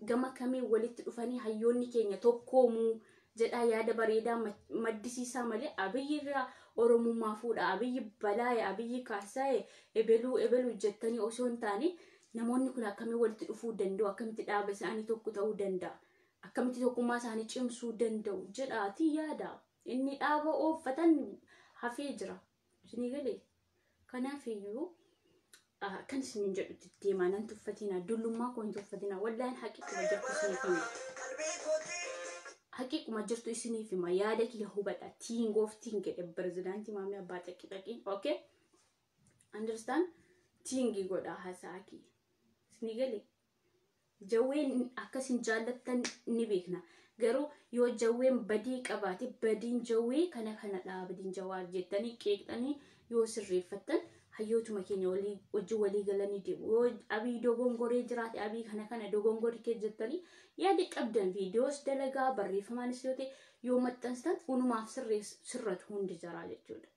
gama kamiin walitti dhufanii hayyoonni keenya tokkoomuu Jedhaa yaada bareedaa maddisiisaa malee Abiyyi irraa Oromummaa fuudha, Abiyyi balaa'e, Abiyyi kaasaa'e, ebeluu ebeluu jettanii osoo hin taane, namoonni kun akkamiin walitti dhufuu danda'u, akkamitti dhaaba isaanii tokko ta'uu danda'a, akkamitti tokkummaa isaanii cimsuu danda'u jedhaatii yaada. Inni dhaaba ooffatan hafee jira. Isinii galee? Kanaaf iyyuu kan isiniin jedhutti deemaa. Nan tuffatinaa, dullummaa koo hin tuffatinaa. Wallaan haqiquma jirtu isiniif hima. Haqiquma jirtu isiniif hima. Yaada kiyya hubadha. Think of think jedhe pirezidaantii Maamii Abbaa Xaqi Xaqii. Okay? Understand? Think godha haasaa kiyya. Isinii galee? Jawween akkasin jaallattan ni beekna. Garuu yoo jawween badii qabaate, badiin jawwee kana kanadha, badiin Jawaar jettanii qeeqxanii yoo sirreeffattan, hayyootuma keenya walii wajjin walii galanii deemu. Yoo Abii dogongoree jiraate, Abii kana kana dogongorri kee jettanii yaada qabdan viidiyoos dalagaa, barreeffamaanis yoo ta'e yoo maxxansitan, unumaaf sirratu hundi jaraa jechuudha.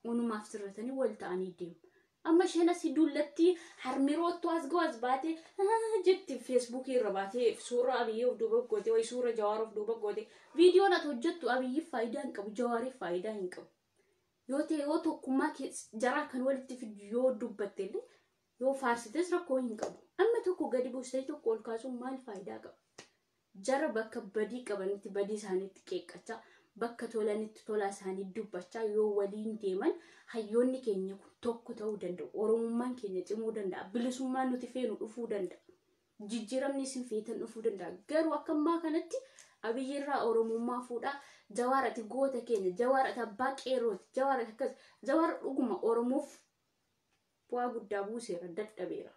Unumaaf sirratanii wal ta'anii deemu. Amma isheen asii dullatti harmiroottu as ga'u as baatee jetti, Feesbuukii irra baatee suura Abiyyi of duuba goote wayi, suura Jawaar of duuba goote. Viidiyoon ati hojjettu Abiyyiif faayidaa hin qabu, Jawaariif faayidaa hin qabu. Yoo ta'e, yoo tokkummaa jaraa kan walitti fidu yoo dubbatte illee, yoo faarsites rakkoo hin qabu. Amma tokko gadi buustee tokko ol kaasuun maal faayidaa qaba? Jara bakka badii qabanitti badii isaaniitti qeeqqachaa, bakka tolanitti tolaa isaanii dubbachaa yoo waliin deeman, hayyoonni keenya kun tokko ta'uu danda'u. Oromummaan keenya cimuu danda'a. Bilisummaan nuti feenu dhufuu danda'a. Jijjiiramni isin feetan dhufuu danda'a. Garuu akka ammaa kanatti Abiyyirraa Oromummaa fuudhaa, Jawaar ati goota keenya, Jawaar ati abbaa qeerrooti, Jawaar ati akkas. Jawaar dhuguma Oromoof bu'aa guddaa buuseera, dadhabeera,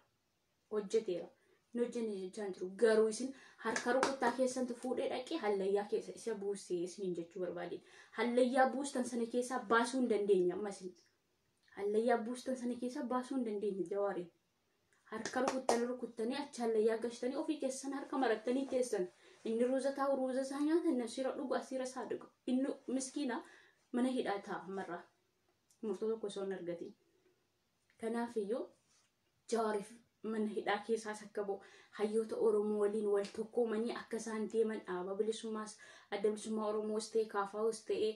hojjeteera. Hin hojjenne jechaa hin jiru. Garuu isin harka rukuttaa keessantu fuudhee dhaqee hallayyaa keessa isa buusee isiniin jechuu barbaade. Hallayyaa buustan sana keessaa baasuu hin dandeenye amma isin. Hallayyaa buustan sana keessaa baasuu hin dandeenye Jawaariin. Harka rukuttanii rukuttanii achi hallayyaa gashtanii ofii keessan harka marattanii teessan. Inni ruuza taa'u ruuza isaa nyaata, inni asiira dhugu asiira isaa dhugu. Inni miskiina mana hidhaa taa'a ammarraa. Murtoo tokko osoo hin argatin. Kanaaf iyyuu Jawaariif mana hidhaa keessaas akka ba'u, hayyoota Oromoo waliin wal tokkoomanii akka isaan deeman, dhaaba bilisummaas, Adda Bilisummaa Oromoos ta'e, KFOs ta'e,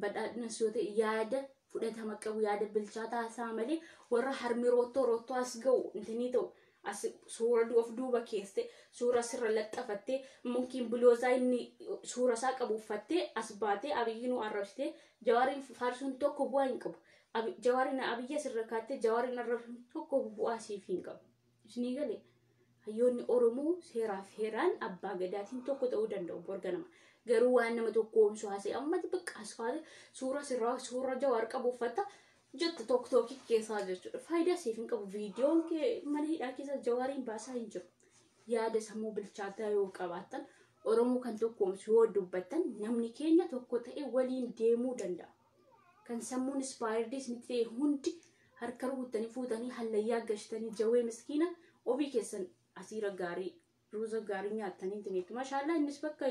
badhaadhinas yoo ta'e, yaada fudhatama qabu, yaada bilchaataa isaa malee, warra harmi roottoo roottoo as ga'u intinii ta'u as suura of duuba keesse, suura sirra laxxafattee, munkiin biloozaa inni suura isaa qabu uffattee as baatee Abiyyi nu arrabsitee Jawaariin faarsuun tokko bu'aa hin qabu. Jawaariin Abiyyi asirra kaattee Jawaariin arrabsuun tokko bu'aa siif hin qabu. Isinii galee? Hayyoonni Oromoo seeraaf heeraan abbaa gadaatiin tokko ta'uu danda'u borganama. Garuu waan nama tokko oomshu haasa'e ammati bakka as kaate suura sirraa suura Jawaar qabu uffata jetta tokkookii keessaa jechuudha. Faayidaa siif hin qabu. Viidiyoon kee mana hidhaa keessa Jawaariin baasaa hin jiru. Yaada sammuu bilchaataa yoo qabaattan, Oromoo kan tokkoomsu yoo dubbattan, namni keenya tokko ta'e waliin deemuu danda'a. Kan sammuun expired isinitti ta'e hundi harka rukuttanii fuutanii hallayyaa gashtanii jawwee miskiina ofii keessan asiira gaarii ruuza gaarii nyaattanii tiniitu. Mashaallaa, innis bakka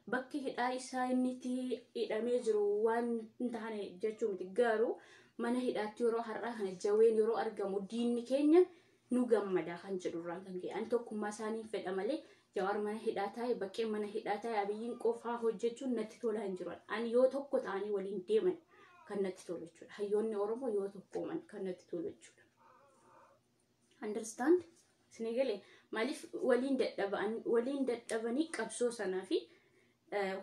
bakki hidhaa isaa inni itti hidhamee jiru waan hin taane jechuu miti. Garuu mana hidhaatti yeroo har'aa kana jawween yeroo argamu diinni keenya nu gammada kan jedhurraan kan ka'e. Ani tokkummaa isaanii fedha malee Jawaar mana hidhaa taa'e, Baqqee mana hidhaa taa'e, Abiyyiin qofaa hojjechuun natti tolaa hin jiru. Ani yoo tokko ta'anii waliin deeman kan natti tolu jechuudha. Hayyoonni Oromoo yoo tokkooman kan natti tolu jechuudha. Understand? Isinii galee? Maaliif waliin dadhaban? Waliin dadhabanii qabsoo sanaa fi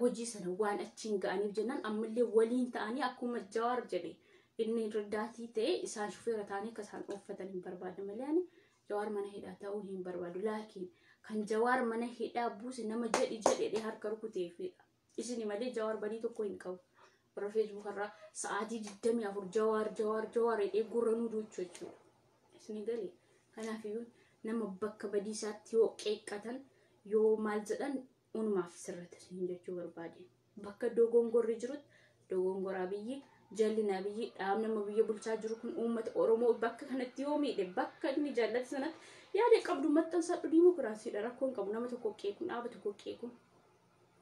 hojii sana waan achiin ga'aniif jennaan, ammallee waliin ta'anii akkuma Jawaar jedhe, inni riddaatii ta'e isaan shufeera ta'anii akka isaan ooffatan hin barbaadu malee, ani Jawaar mana hidhaa ta'uu hin barbaadu. Laakiin kan Jawaar mana hidhaa buuse nama jedhi jedhee harka rukuteefidha. Isini malee Jawaar badii tokko hin qabu. Warra Feesbuuk irraa sa'aatii 24 Jawaar Jawaar Jawaar jedhee gurra nu duuchu jechuudha. Isinii galee? Kanaafiyyuu nama bakka badii isaatti yoo qeeqqatan, yoo maal jedhan, unumaaf sirrata isin jechuu barbaade. Bakka dogongorri jirutti dogongora Abiyyi, jallina Abiyyi, dhaabni nama biyya bulchaa jiru kun uummata Oromoo bakka kanatti yoo miidhe, bakka inni jaallate sanatti yaada qabdu maxxansadhu. Diimokiraasiidha, rakkoon qabu nama tokko qeequun, dhaaba tokko qeequun.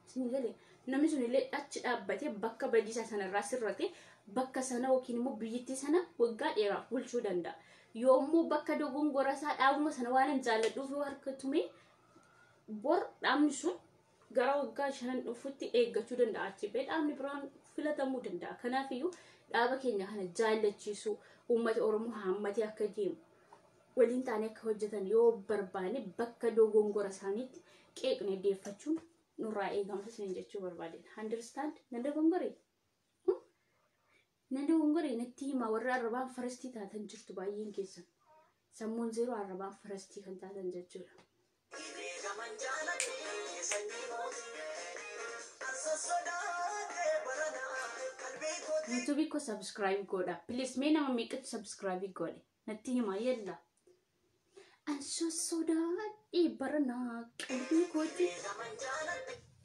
Isin galee? Namni sun illee achi dhaabbatee bakka badiisaa sanarraa sirrate bakka sana yookiin immoo biyyittii sana waggaa dheeraaf bulchuu danda'a. Yommuu bakka dogongora isaa dhaabuma sana waan hin jaalladhuuf yoo harka tume, bor dhaabni sun Gara waggaa 5 dhufutti eeggachuu danda'a achi ba'ee dhaabni biraan filatamuu danda'a. Kanaafiyyuu dhaaba keenya kana jaallachiisuu, uummata Oromoo haammatee akka deemu, waliin taanee akka hojjetan yoo barbaanne bakka dogongora isaaniitti qeeqne deeffachuun nurraa eegamsa isin jechuu barbaadeen. Understand? Nan dogongoree? Nan dogongoree natti himaa warra arrabaan farastii taatan jirtu baay'een keessan. Sammuun zeeroo arrabaan farastii kan taatan jechuudha. YouTube koo subscribe godha. Please mee nama meeqatu subscribe godhe? Natti himaa yella. An sossodaadhe baranaa qalbii kooti.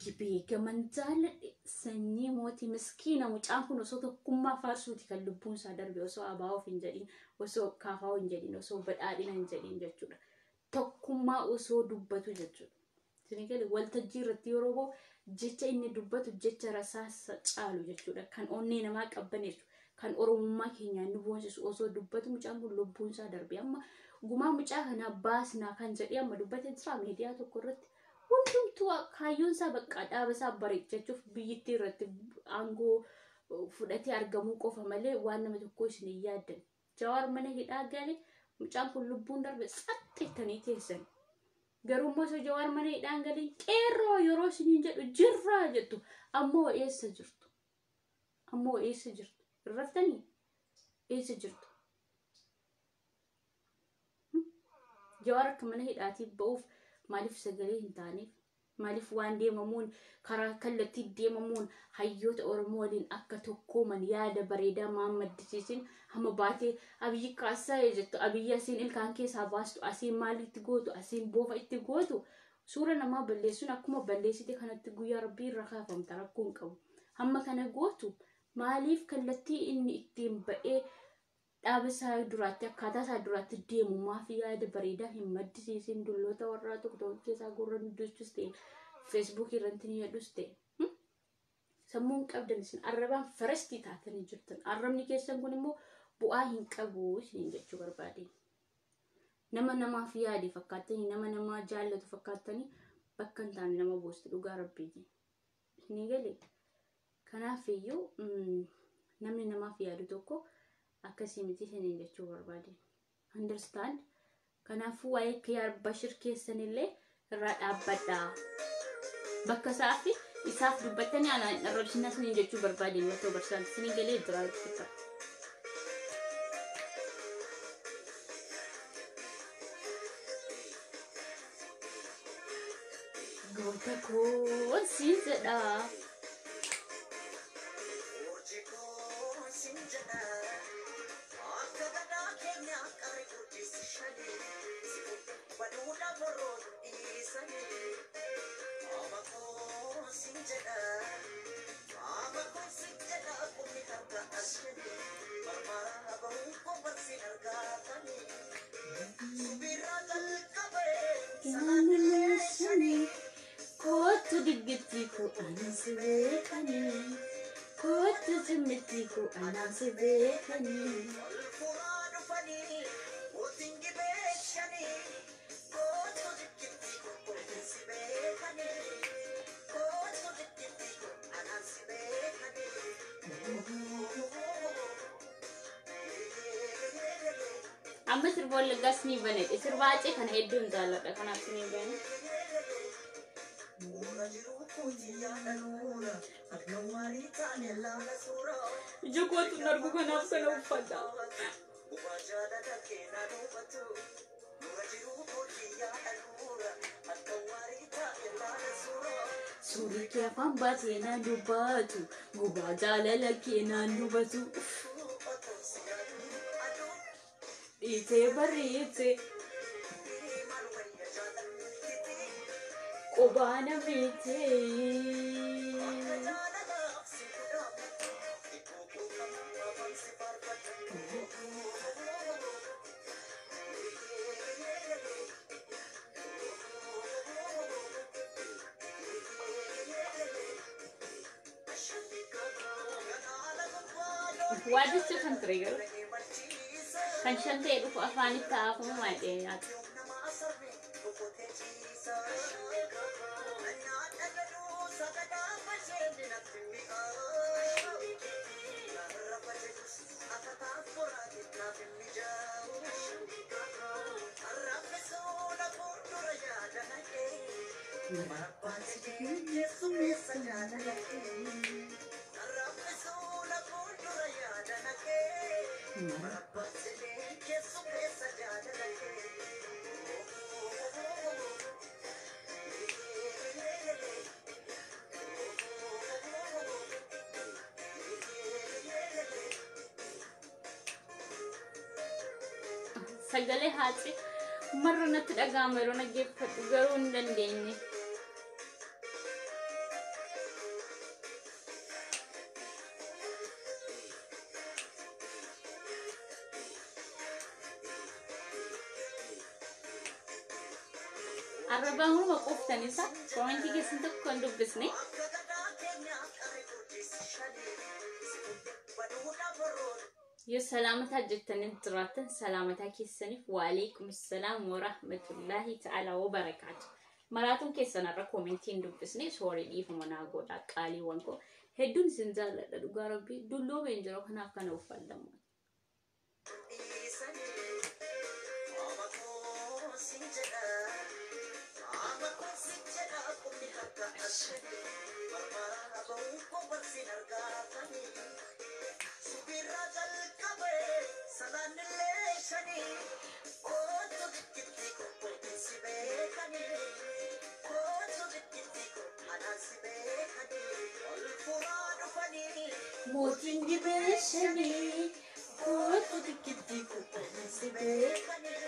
Gibee gaman jaaladhe sanyii mootii miskiina mucaan kun osoo tokkummaa faarsuuti kan lubbuun isaa darbe osoo abaa'oof hin jedhin osoo kaafaa'oo hin jedhin osoo badhaadhina hin jedhin jechuudha. Tokkummaa osoo dubbatu jechuudha. Isin galee waltajjii irratti yeroo ba'u jecha inni dubbatu jecha rasaasa caalu jechuudha. Kan onnee namaa qabbaneessu kan oromummaa keenyaan nu boonsisu osoo dubbatu mucaan kun lubbuun isaa darbe amma gumaa mucaa kanaa baasnaa kan jedhee amma dubbatee jira miidiyaa tokko irratti. Hundumtuu kaayyoon isaa bakka dhaaba isaa bareechachuuf biyyittii irratti aangoo fudhatee argamuu qofa malee waan nama tokko isin hin yaaddan. Jawaar mana hidhaa gale mucaan kun lubbuun darbe saxxeettanii teessan. Garuu immoo osoo Jawaar mana hidhaan galee qeerroo yeroo isiniin jedhu jirraa jettu ammoo eessa jirtu? Ammoo eessa jirtu? Irraftanii eessa jirtu? Jawaar akka mana hidhaatii ba'uuf maaliif sagalee hin taaneef? Maaliif waan deemamuun karaa kallattii deemamuun hayyoota Oromoo waliin akka tokkooman yaada bareedaa maan maddisiisin hamma baatee Abiyyi kaasaa jettu Abiyyi asiin ilkaan keessaa baastu asiin maalitti gootu asiin boofa itti gootu suura namaa balleessuun akkuma balleessite kanatti guyyaa rabbii irra kaafamta rakkoo hin qabu. Hamma kana gootu maaliif kallattii inni ittiin ba'ee dhaaba isaa duraatti akkaataa isaa duraatti deemu maaf yaada bareedaa hin maddisiisin dulloota warraa tokko tokko keessaa gurra dubbistus ta'e feesbuukii irratti ni jedhus ta'e. Sammuun qabdan isin arrabaan farastii taatanii jirtan. Arrabni keessan kun immoo bu'aa hin qabu isiniin jechuu barbaade. Nama namaaf yaade fakkaattanii nama namaa jaallatu fakkaattanii bakka hin taane nama boostu dhugaa rabbiiti. Isinii galee? Kanaafiyyuu namni namaaf yaadu tokko akkasii miti isiniin jechuu barbaade. Understand? Kanaafuu waa'ee Kiyaar Bashir keessanillee irraa dhaabbadhaa. Bakka isaa fi isaaf dubbattanii anaan hin arrabsinaa isiniin jechuu barbaade yoo ta'u barsaan isinii galee jira jechuudha. Goota koo siin jedha. Kootu diggitti koo anaan si beekanii. Kootu zimmitti koo anaan si beekanii. Amma sirba Wallaggaas ni banadhe. Sirba Acee kana hedduun jaalladha. Kanaaf ni bane. Ija kootu hin argu kanaaf sana uffadha. Suurri kee afaan baatee naan dubbatu, gubaa jaalala kee naan dubbatu. Dhiitee bareechee qobaa na meetee. Waa jecha kan ture garuu kan shan ta'e dhufu afaanitti haafamu maadhee nyaata. Sagalee haati marra natti dhaga'ama yeroo dhaggeeffadhu garuu hin dandeenye. Arrabaa hunduma quuftan isa koomentii keessan tokko hin dubbisne. Yoo salaamataa jettanii jiraattan salaamataa keessaniif waalaikum salaam warahmatullaahi ta'ala wabarakaatu. Maraatuun keessan irra koomentii hin dubbisne soorii dhiifama naa godhaa qaaliiwwan koo. Hedduun isin jaalladha dhugaa rabbii dulloomeen jira kanaaf kana uffatamu. Mootiin gibee shanii kootu tikkitti kubbaan beekanii.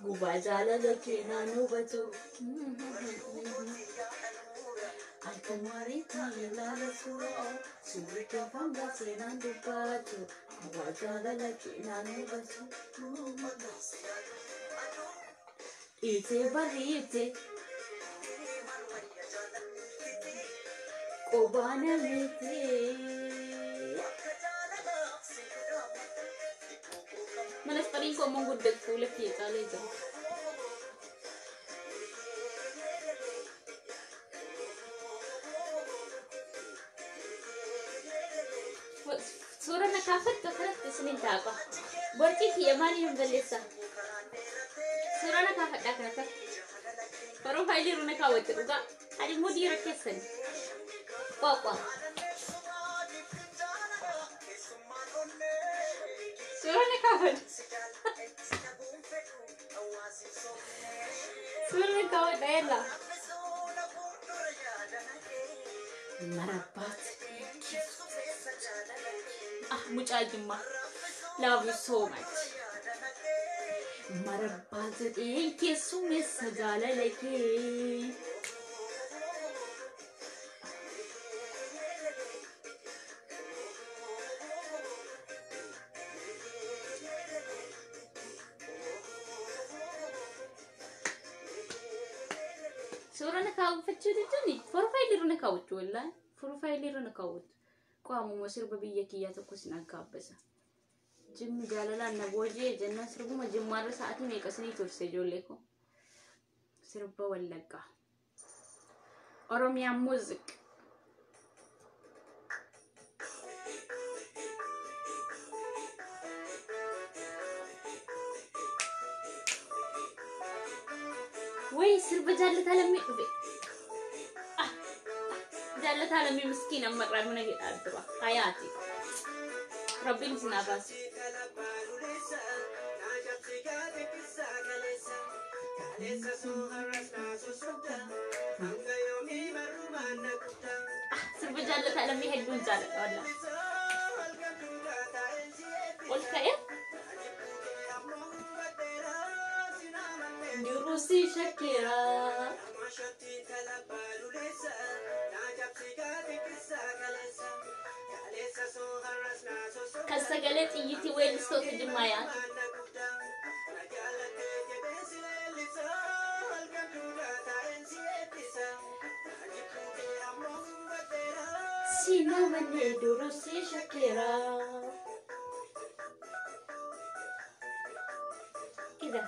Gubaa jaalala keenaan hubatu. Halkan waarii taa'ee laala suuraa. Suurri gaafaan seenaan dubbatu. Gubaa jaalala keenaan hubatu. Dhiitee bariite. Qobaa nameetee. Manas koo immoo guddatu fuula kiyya caalee jira. Suura na kaafattu akkanatti isiniin taaqa. Borcii kiyya maaliif hin balleessa? Suura na kaafadhaa kanatti. Piroofaayilii irra na kaawwatte dhugaa. Ani immoo dhiira keessani. Qoqwa. Suura na kaafadhu. Suura na kaawwadha yalla. Marabbaat. Ah, mucaa Jimmaa. Love you so much. Marabbaa jedheen keessummeessa jaalala kee. Suura na kaawwachuu jechuun piroofaayilii irra na kaawwachuu wallaahi piroofaayilii irra na kaawwatu. Qaamuma sirba biyya kiyyaa tokko sin aggaabasa. Jimmi jaalalaan na booji'ee jennaan sirbuma jimmaarra sa'aatii meeqa isinii turse ijoollee koo. Sirba Wallaggaa. Oromiyaan muuziq. Way sirba jaallataa lammii dhufe. Jaallataa lammii miskiin amma irraa mana hidhaa dura. Hayaati. Rabbiin isin haa baasu. Sirba jaallataa lammii hedduun jaalladha wallaahi. Ol ka'ee. Jiruusi shakkeera. Kan sagalee xiyyitii weellistoota Jimmaa yaatu. Sinamane durusi shakira. كده.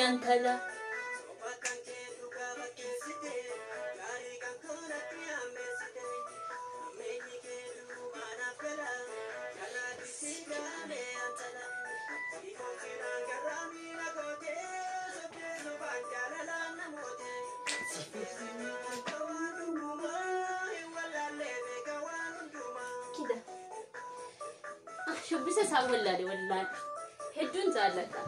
Yankala. كده. Shubbisa isaa wallaale wallaale. Hedduun jaalladha.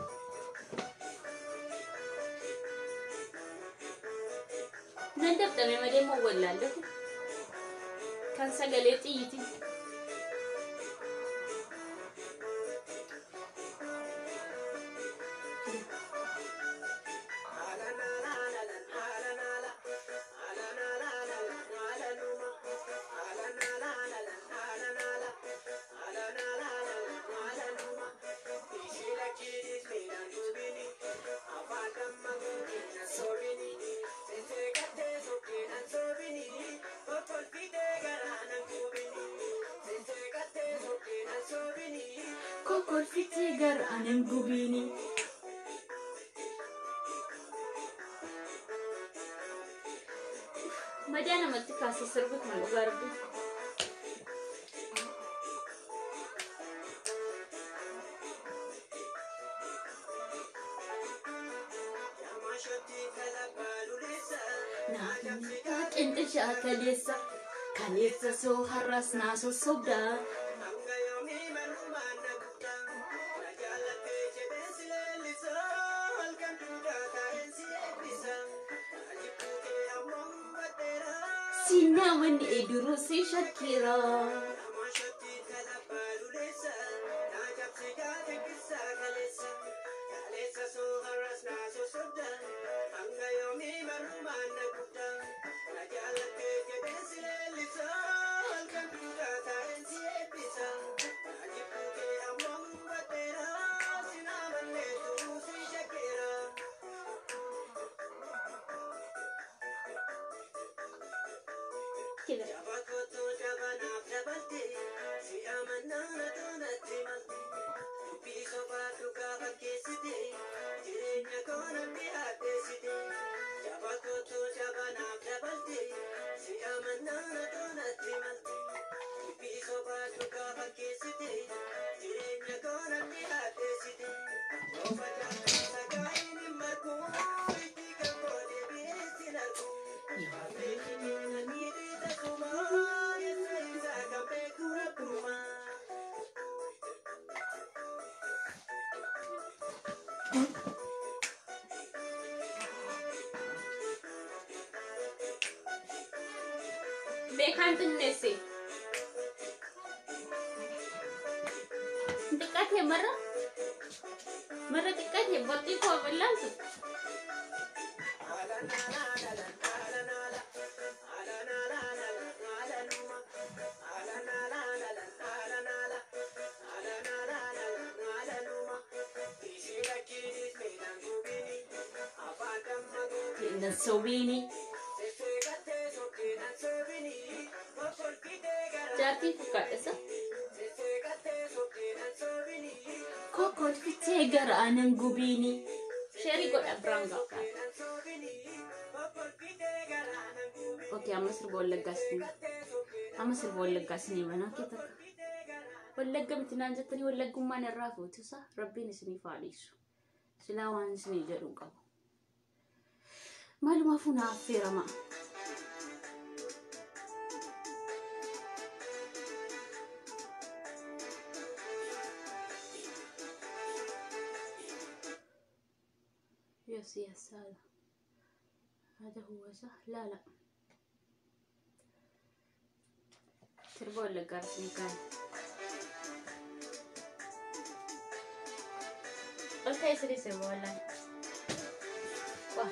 Nan dabdame malee immoo wallaalle kan sagalee xiyyiti. Kokkolfitee gara anan gubiini. Madaa namatti kaasa sirbi kun dhugaa rabbi. Qinxishaa kaleessa kaleessa soo har'as naa sossobdaa. Sinamane durusi shakira. كده. Beekaan xinneesse. Xiqqaatee marra marra xiqqaatee borxii koo bal'aantu. Sobiini. Jaartii fakkaadhasa. Kokkolfitee gara anan gubiini. Sheerii godha biraan gaafaa. Okay, amma sirba Wallaggaa isinii. Amma sirba Wallaggaa isinii banaa kee takka. Wallagga miti naan jettanii Wallaggummaan irraa fuutisa Rabbiin isiniif haa dhiisu. Silaa waan isinii jedhu hin qabu. Maalumaafuu na affeerama. يس يس هذا هذا هو صح. لا لا تربو ولا قرصني كان قلت يسري سربو ولا واه.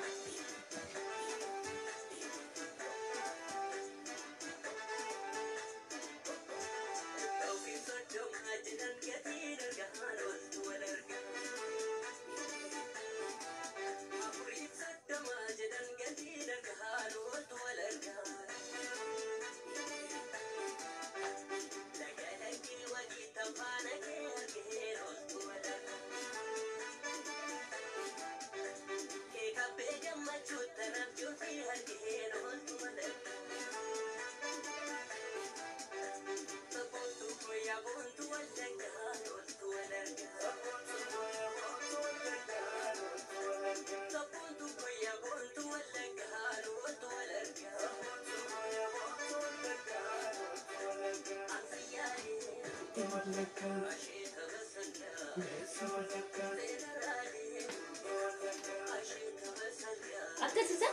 Akkas isa?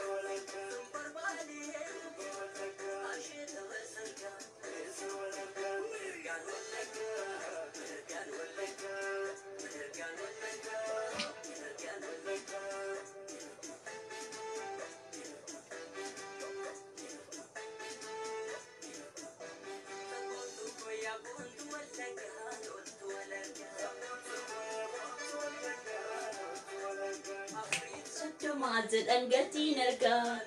Soddomaa jedhan gatiin argaa.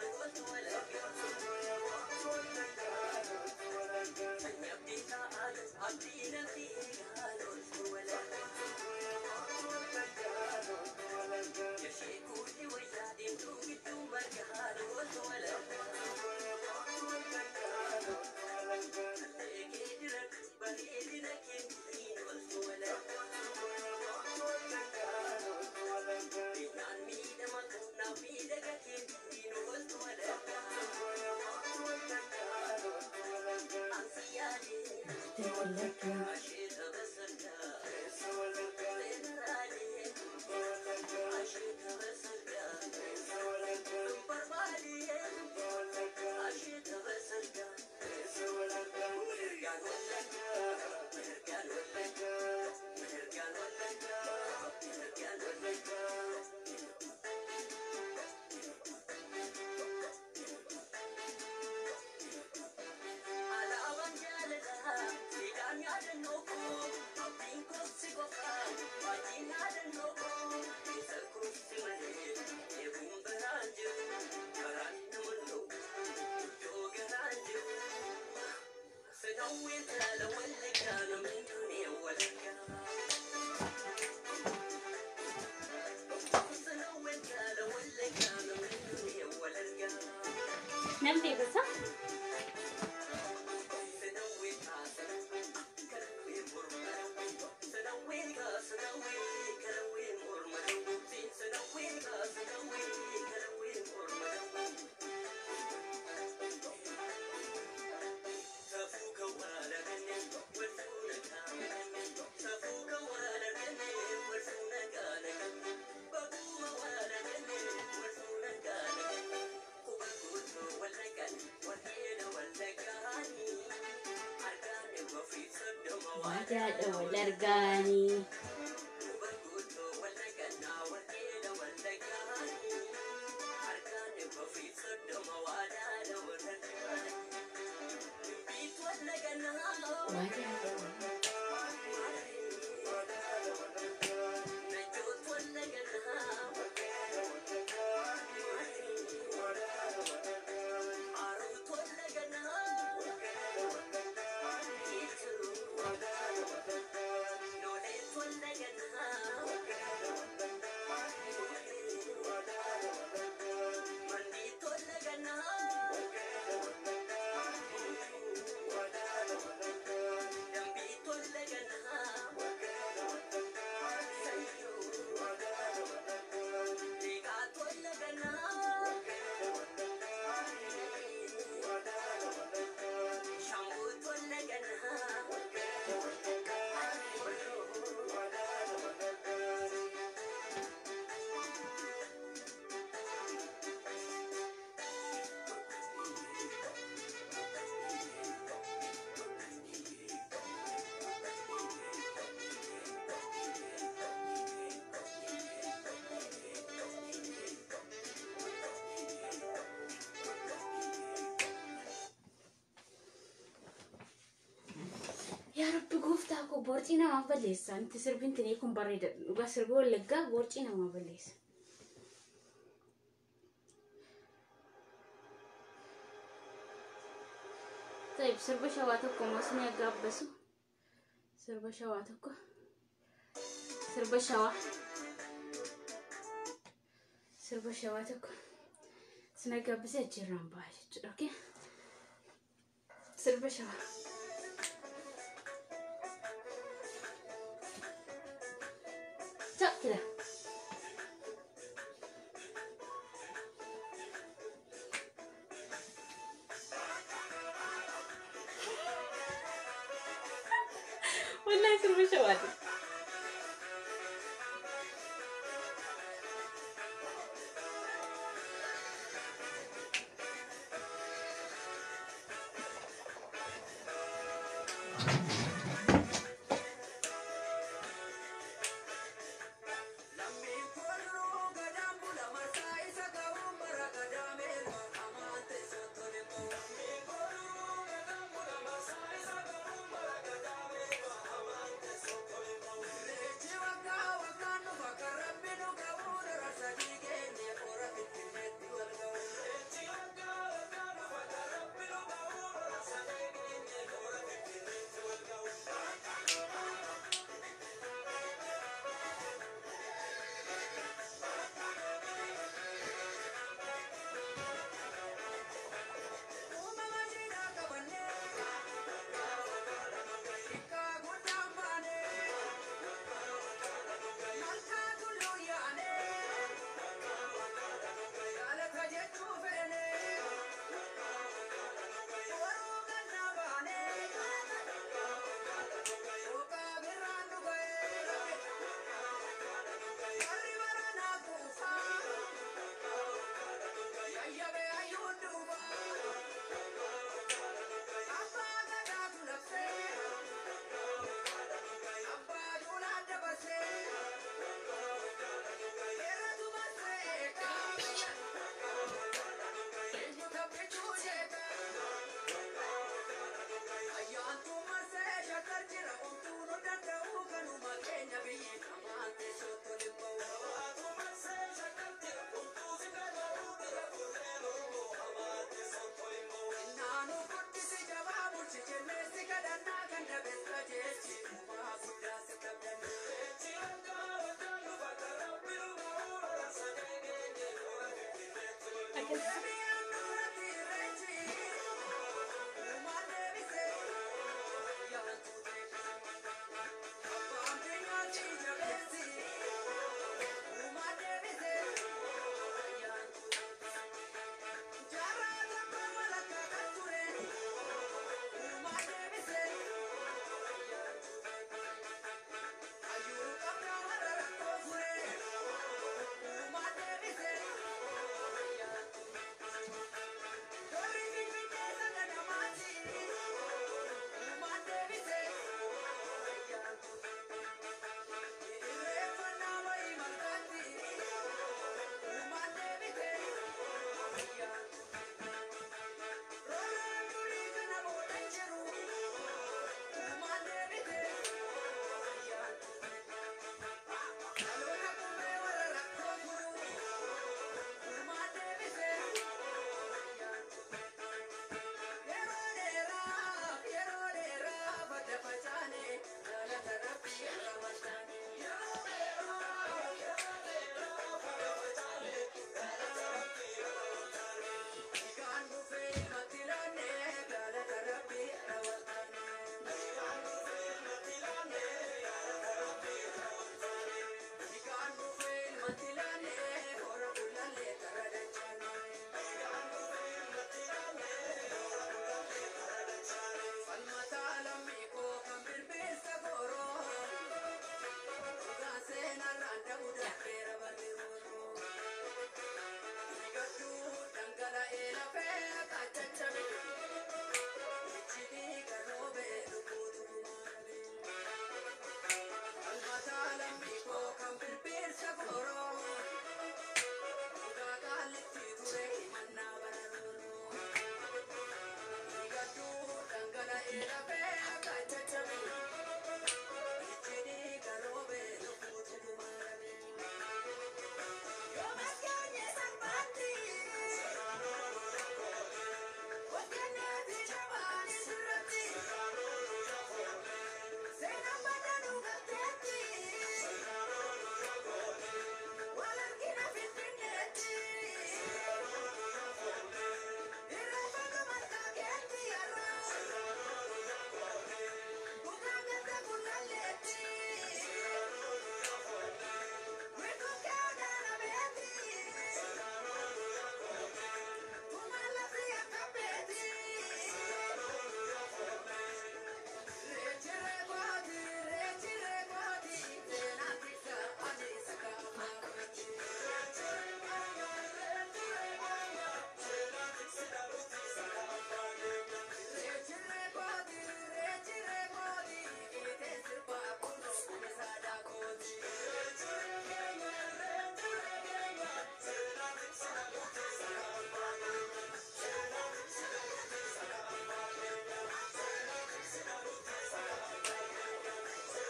Nan beekumsa? Waadaadha wal argaanii. Waadaadha wal Yaa Rabbi gooftaa koo borcii namaa balleessa. Inti sirbintinii kun bareeda. Dhugaa sirbi Wallaggaa borcii namaa balleessa. Tayyib sirba shawaa tokko immoo ni gaabbasu. Sirba shawaa tokko. Sirba shawaa. Sirba shawaa tokko. Sina gaabbisee achirraan ba'a jechuudha. Okay? Sirba shawaa. Çok güzel.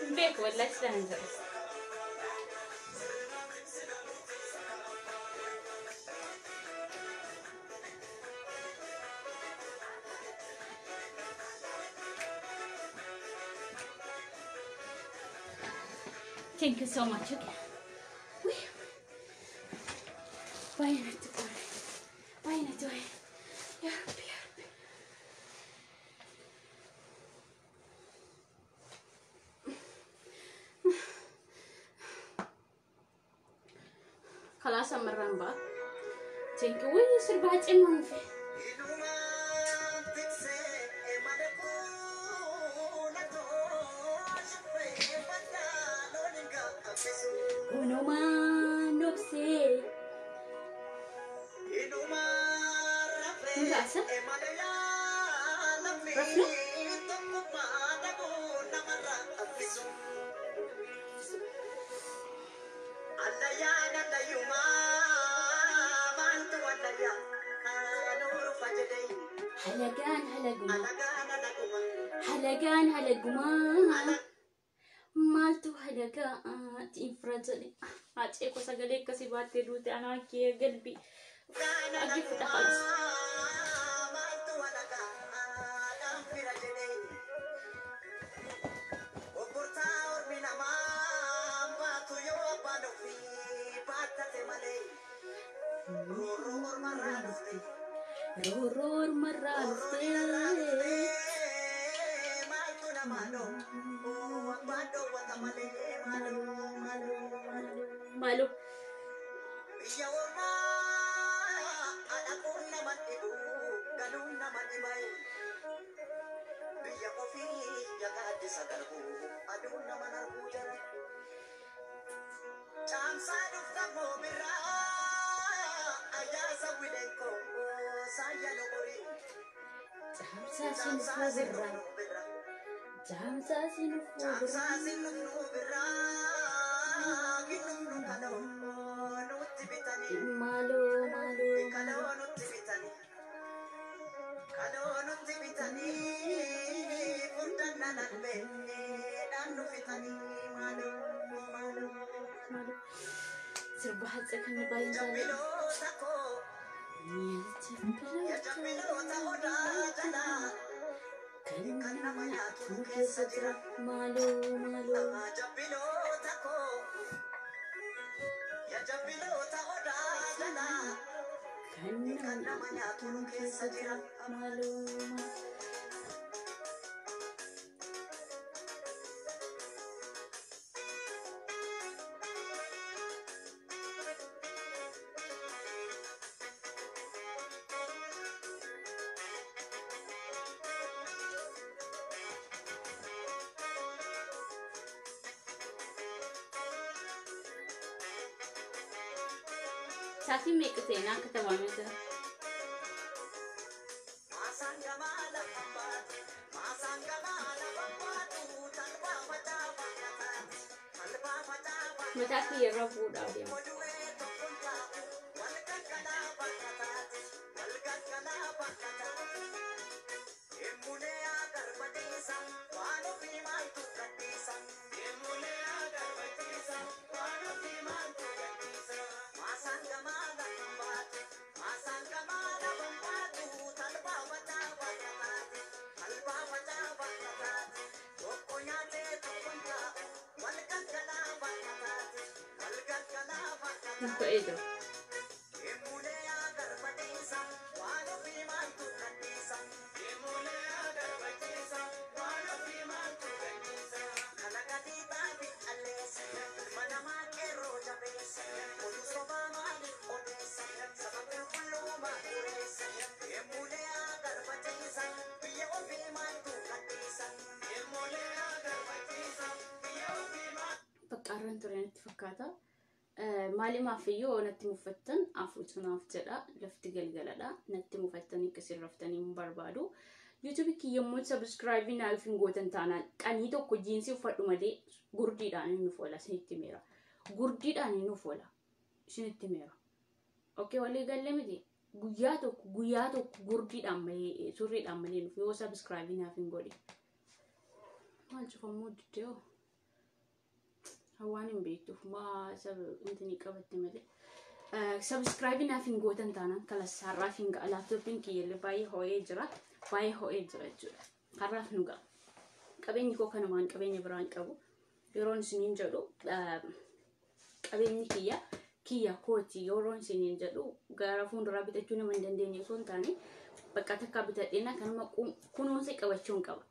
Hin beeku wallaahi silaan hin jedhu. Thank you so much. Okay. Wee. Baay'ee natti qorre. Baay'ee natti baay'ee. Yaa Rabbi, yaa Rabbi. Khalaas ammarraan ba'a. Thank you. Wee, sirbaa cimaa nufe. Hunumaan obsee. Muraasa. Rafna. Halagaan halagumaa. Halagaan halagumaa. Maaltu halagaa infra jedhe. Haacee ko sagalee akkasii baattee duute anaa kee galbi. Dhaggeeffadha khalas. Rooroo ormarraa dhuftee. Maaloo. Biyya ormaa dhaquun nama dhibu, galuun nama dhibai. Biyya ofii gaaddisa darbu, aduun nama arguu jara. Caamsaa dhufta moomirraa, ayyaasa wideenkoo saayya logorii. Caamsaa sinufuu birraa. Caamsaa sinufuu Caamsaa birraa. sinufnuu birraa, ginnufnu kaloo nutti bitanii. Maaloo maaloo. Kaloo nutti bitanii. Kaloo nutti bitanii. Furdannaan albee dhaan nu fixanii. Maaloo maaloo. Maaloo. Sirba haacee kana baay'een jaalladha. Jabbiloota koo, yaa jabbiloota odaa jalaa. Kan nama nyaatu keessa jira. Maaloo maaloo. Jabbiloota koo, yaa jabbiloota odaa jalaa. Kan nama nyaatu keessa jira. Maaloo maaloo. Sa'aatiin meeqa ta'e naa katabamee jira? Maasaan gamaa lafa baatu, maasaan gamaa lafa baatu, talbaa facaa taati, talbaa facaa. Mataa kiyya irra fuudhaa deema. Odu'ee tokkoon taa'u, wal gaggalaa bakka taati, wal gaggalaa bakka taati. Emulee agarbadeessa, waan ofii maaltu gadhiisa? Emulee agarbadeessa, waan ofii maaltu gadhiisa? Maasaan gamaa lafa baatu, maasaan gamaa lafa baatu, talbaa facaa bakka taati, talbaa facaa bakka taati. Tokko nyaatee tokkoon taa'u, wal gaggalaa bakka taati, wal gaggalaa bakka Kun taati. ta'ee jira. Emulee agarbadeessa, waan ofii maaltu gadhiisa? Emulee agarbadeessa, waan ofii maaltu gadhiisa? Kalaqatii xaafii calleessa, ilma namaa qeerroo jabeessa, oduu sobaa maaliif odeessa? Saba qulqulluu maal xureessa? Emulee agarbadeessa, biyya ofii maaltu gadhiisa? Emulee agarbadeessa, biyya ofii maaltu. Bakka har'aan ture natti fakkaata. Maalimaaf iyyuu natti mufattan afuutu naaf jedha. Lafti galgaladha. Natti mufattanii akkasiin raftanii hin barbaadu. YouTubeii kiyya immoo subscribeii naaf hin gootan taanaan qanii tokko jiinsii uffadhu malee gurdiidhaan inni nuuf oola isinitti himeera. Gurdiidhaan inni nuuf oola isinitti himeera. Okay, walii galee miti. Guyyaa tokko, guyyaa tokko gurdiidhaan malee, surriidhaan malee nuuf yoo subscribeii naaf hin godhe. Maal cufamuu diddee hoo? Hawaan hin beektuuf maa intini qabatte malee. Subscribe naaf hin gootan taanaan kalas har'aaf hin ga'a. Laaptooppiin kiyyallee baay'ee ho'ee jira. Baay'ee ho'ee jira jechuudha. Har'aaf nu ga'a. Qabeenyi koo kanumaan, qabeenya biraan qabu. Yeroon isiniin jedhu qabeenyi kiyya kiyya kooti, yeroon isiniin jedhu gara fuulduraa bitachuu nama hin dandeenye osoo hin taane, bakka takkaa bitadheena kanuma kunuunsa qabachuun qaba.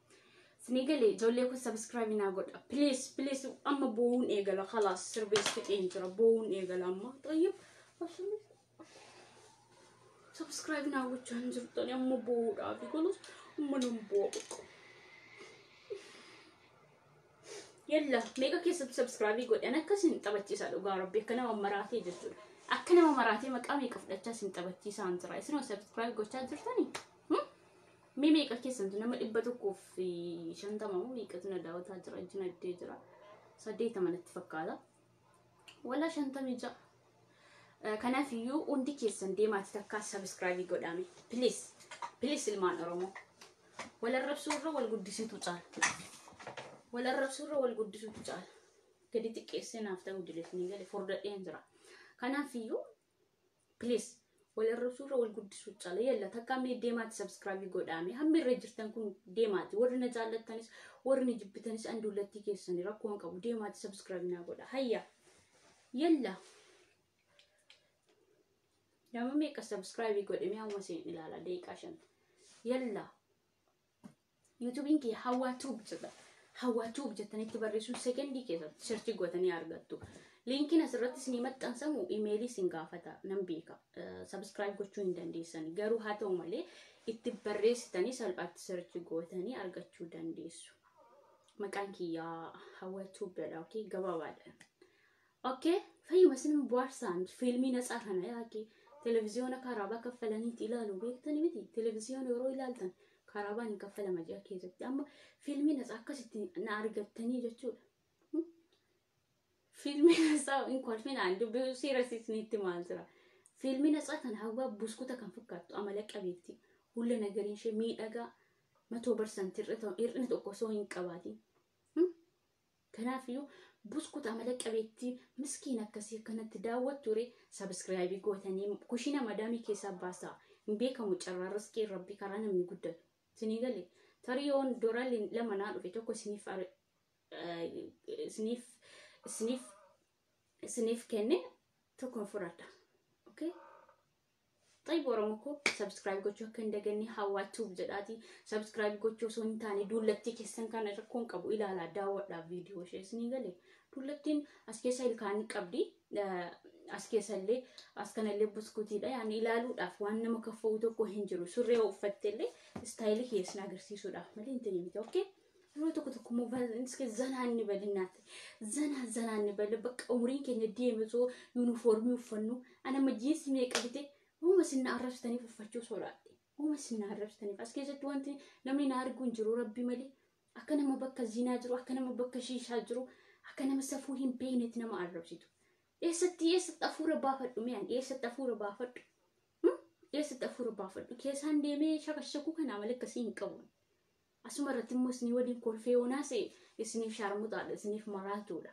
Isinii galee, ijoollee kun? Subscribe naa godha. Please, please, amma boo'uun eegala. Khalaas, sirbees fixeen jira, boo'uun eegala amma. Xayyib, subscribe naa gochaa hin jirtani, amma boo'uudhaafi kunis amma nan boo'a bakka. Yalla, meeqa keessatti subscribe godhan? Akkasin taphachiisa, dhugaa rabbi, akka nama maraatee jechuudha. Akka nama maraatee maqaa meeqa fudhachaa isin taphachiisaan jira. Isinoo subscribe gochaa jirtanii? Mee meeqa keessantu, nama 150 moo meeqatu na daawwataa jira? Ijji addee jira. 80 natti fakkaata. Wala 56. Kanaaf iyyuu hundi keessan deemaati takkaa subscribe godhame. Please, please, ilmaan Oromoo. Wal arrabsuu irra wal guddisitu caala. Wal arrabsuu irra wal guddisutu caala. Gadi xiqqeessee naaf ta'uu dilees ni gale, furdadheen jira. Kanaaf iyyuu please, wal arrabsuu irra wal guddisuu caala. Yalla, takkaa mee deemaati subscribe godhame. Hammi irra jirtan kun deemaati. Warri na jaallattanis warri na jibbitanis an dullattii keessanii rakkoo hin qabu. Deemaati subscribe naa godha. Hayya. Yalla. Nama meeqa subscribe godhame amma seen ilaala daqiiqaa 5. Yalla. YouTubein kee Hawwaa Tube jedha. Hawwaa Tube jettanitti barreessuun sekendii keessatti search gootanii argattu. Liinkiin asirratti isinii maxxansamu imeelii isin gaafata, nan beeka. Subscribe gochuu hin dandeessan. Garuu haa ta'u malee itti barreessitanii salphaatti search gootanii argachuu dandeessu. Maqaan kiyyaa Hawwaa Tube jedha. Okay, gabaabaadha. Okay, fayyuma isin bohaarsaan fiilmii natsaa kana yaaqee televiziyoona karaabaa kaffalaniitti ilaalu beektani miti? Televiziyoona yeroo ilaaltan karaabaan hin kaffalama ji'a keessatti. Amma fiilmii natsaa akkasitti na argattanii jechuudha. Fiilmii natsaa hin kolfinaan, dubbii seerasiisniitti maal jira? Fiilmii natsaa kana Hawwaa buskuta kan fakkaattu, amala qabeetti, hulla nagariin ishee miidhagaa, 100% hir'ina tokko osoo hin qabaatin. Kanaafiyyuu buskuta amala qabeettii miskiin akkasii akkanatti daawwattu ture subscribe gootanii kushina madaamii keessaa baasaa. Hin beekamu, carraa riskii rabbi karaa namni guddatu. Isinii galee, tarii yoon dooraalli lama naa dhufe tokko isiniif kenne, tokko fudhadha. Okay? Xayyib, Oromoo koo, subscribe gochuu akka hin daganne. Hawwaa Tube jedhaati subscribe gochuu osoo hin taane, duullattii keessan kana rakkoon qabu, ilaalaa, daawwadhaa viidiyoo ishee. Isinii galee, duullattiin as keessa ilkaanii qabdi, as keessa illee, as kanallee buskutiidha. Yaani ilaaluudhaaf waan nama kaffa'u tokko hin jiru. Surree uffattellee style keessan agarsiisuudhaaf malee hin ta'in miti. Okay? Yeroo tokko tokko immoo zanaa inni bal'inaatti zanaa zanaa inni bal'ina, bakka umuriin keenya deeme osoo yuunifoormii uffannu, ana jiinsi meeqa bite, uuma isin arrabsitaniif uffachuu sodaadhe. Uuma isin arrabsitaniif as keessatti wanti namni na arguu hin jiru rabbi malee. Akka nama bakka zinaa jiru, akka nama bakka shiishaa jiru, akka nama safuu hin beeknetti nama arrabsitu. Eessatti, eessatti hafuura baafadhu mi'aan? Eessatti hafuura baafadhu? Eessatti hafuura baafadhu? Keessaan deemee shakashakuu kana malee akkasii hin qabu. Asuma irratti immoo isinii waliin kolfee yoonaas isiniif shaarmuxaadha, isiniif maraatuudha.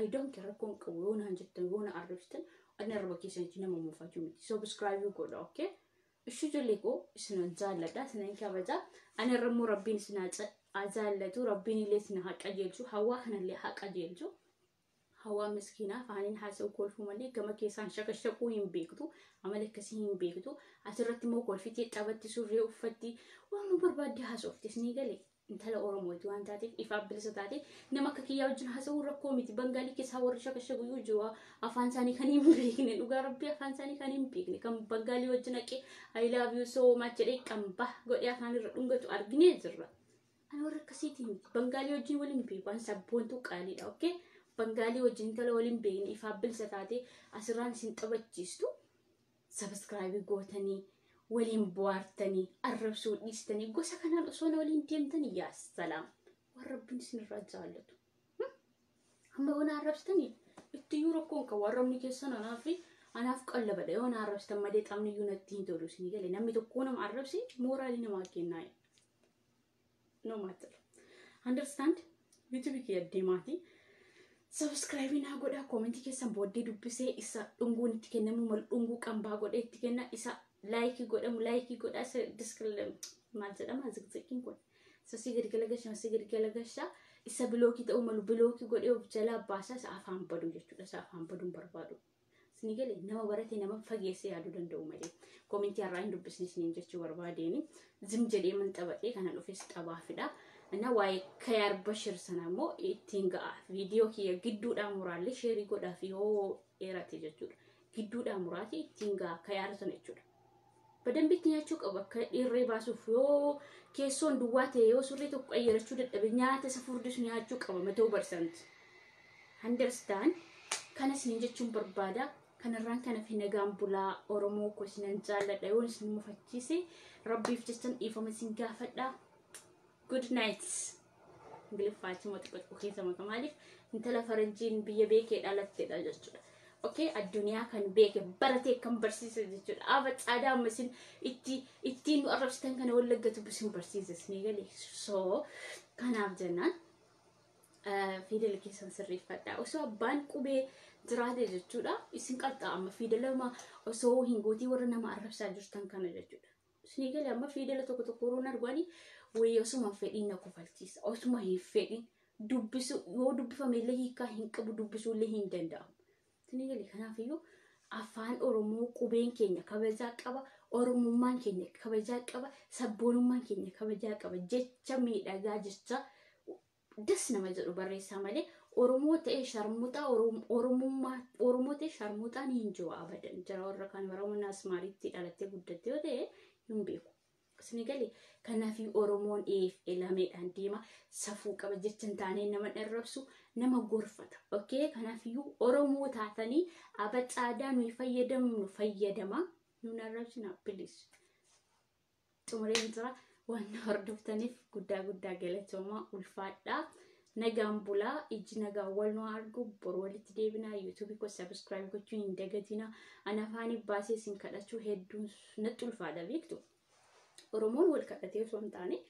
I don't care, rakkoon qabu yoo naan jettan, yoo na arrabsitan, ani arraba keessanitti nama muufachuu miti. Subscribe godha, okay? Ishuu ijoollee koo, isinan jaalladha, isinan kabaja. Ani irra immoo rabbiin isin haa jaallatu, rabbiin illee isin haa qajeelchu, Hawwaa kanallee haa qajeelchu. Hawwaa miskiinaa afaaniin haasa'u kolfuu malee gama keessaan shakashakuu hin beektu. Amala akkasii hin beektu. Asirratti immoo kolfitee taphatti, surree uffatti, waan barbaadde haasofte. Isinii galee, intala Oromooti waan taateef, ifaaf bilisa taate, nama akka kiyyaa wajjin haasa'uun rakkoo miti. Bangaalii keessaa warri shakashaku iyyuu jiru, afaan isaanii kan hin beekne, dhugaa rabbii, afaan isaanii kan hin beekne, kan Bangaalii wajjin haqee "I love you so much" jedhee qambaa godhee afaan irra dhungatu arginee jirra. Ani warra akkasiitii miti. Bangaalii wajjin waliin beeku. Ani sabboontuu qaaliidha. Okay? Bangaalii wajjin intala waliin beekne, ifaaf bilisa taate, asirraan isin taphachiistu, subscribe gootanii waliin bohaartanii, arrabsuu dhiistanii, gosa kanaan osoo na waliin deemtanii, yaa salaam, waan rabbiin isinirraa jaallatu. Amma yoo na arrabsitanii ittiyyuu rakkoon qabu, arrabni keessan anaaf anaaf qallabadha. Yoo na arrabsitan malee xabni iyyuu natti hin tolu. Isinii galee, namni tokko nama arrabsi mooraalii namaa kennaa. No matter. Understand? YouTube kiyya deemaatii. Subscribe naa godhaa, koomentii keessan booddee dubbisee isa dhunguun itti kennamu mal dhunguu qambaa godhee itti kenna, isa laayikii godhamu laayikii godhaa, isa diskil maal jedhama zigzigiin kun isa si gadi galagashaa si gadi galagashaa, isa bilookii ta'uu malu bilookii godhee of jalaa baasaa, isa afaan baduu jechuudha, isa afaan baduun barbaadu. Isinii galee nama barate nama fageessee yaaduu danda'u malee koomentii har'aa hin dubbisne isiniin jechuu barbaadeeni zim jedhee man taphadhee kana dhufes taphaafidha. Na waa'ee Kayaar Bashir sana immoo ittiin ga'a. Viidiyoo kiyya gidduudhaan muraallee sheerii godhaa fi yoo dheerate jechuudha. Gidduudhaan muraati ittiin ga'a Kayaar sana jechuudha. Badambitti nyaachuu qaba akka dhiirree baasuuf, yoo keessoon duwwaa ta'e, yoo surree tokko qayyarachuu dadhabe, nyaata isa furdisu nyaachuu qaba 100%. Understand? Kana isiniin jechuun barbaada. Kanarraan kana fi nagaan bulaa. Oromoo koo, isinan jaalladha. Yoon isin mufachiise rabbiif jechan dhiifama isin gaafadha. Good night. Ingiliffaatti immoo xiqqoo xiqqoo keessa maka, maaliif intala faranjiin biyya beekee dhalattedha jechuudha. Okay, addunyaa kan beeke baratee kan barsiise jechuudha. Aba caadaa amma isin itti ittiin nu arrabsitan kana wallaggatu isin barsiise isinii galee. So kanaaf jennaan fiidela keessan sirreeffadha. Osoo abbaan qubee jiraate jechuudha. Isin qaxxaa'ama fiidela osoo hin gootii warra nama arrabsaa jirtan kana jechuudha. Isinii galee amma fiidela tokko tokko yeroon arguani wayii osuma fedhiin na kofalchiisa. Osuma hin fedhin dubbisu, yoo dubbifame illee hiikaa hin qabu, dubbisuu illee hin danda'amu. Isinii galee kanaafiyyuu afaan Oromoo qubeen keenya kabajaa qaba. Oromummaan keenya kabajaa qaba. Sabboonummaan keenya kabajaa qaba. Jecha miidhagaa, jecha das nama jedhu barreessaa malee Oromoo ta'ee sharmuxaa, Oromummaa Oromoo ta'e sharmuxaan hin jiru abadan. Jara warra kan Oromoon Asmaaritti dhalattee guddatte yoo ta'e hin beeku. Isinii galee kanaafii Oromoon eef elameedhaan deema, safuu qaba, jecha hin taaneen nama arrabsu, nama gorfata. Okay, kanaafiyyuu Oromoo taatanii abacaadaa nuyi fayyadamnu fayyadama. Nun arrabsina please. Xumureen jira. Waan hordoftaniif guddaa guddaa galatoomaa, ulfaadhaa. Nagaan bulaa, ijji nagaan wal nu argu, boru walitti deebinaa. Yuutuubii koo subscribe gochuu hin dagatinaa. Ana afaanii baasee isin kadhachuu hedduun natti ulfaata beektu. Oromoon wal kadhatee osoo hin taane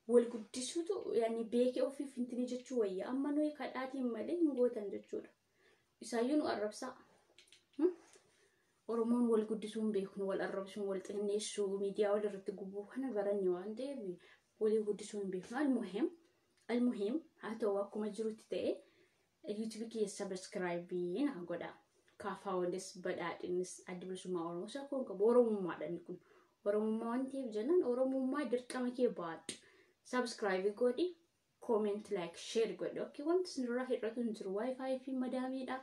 wal guddisuutu yaani beekee ofiif hintini jechuu wayya. Amma nuyi kadhaatiin malee hin gootan jechuudha. Isaayyuu nu arrabsaa. Oromoon wal guddisuu hin beeknu, wal arrabsuun, wal xinneessuu, miidiyaa wal irratti gubuu kana baranne waan ta'eef walii guddisuu hin beeknu. Almuhim, almuhim haa ta'u, akkuma jirutti ta'e yuutuubii kiyya subscribe naa godha. Kaafaawwanis badhaadhinis adda bilisummaa Oromoo isa kun qabu Oromummaadha inni kun. Oromummaa waan ta'eef jennaan Oromummaa dirqama kee baadhu. Subscribe godhi, comment, like, share godhi. Okay, wanti isinirraa hir'atu hin jiru. Wifi fi madaamiidha.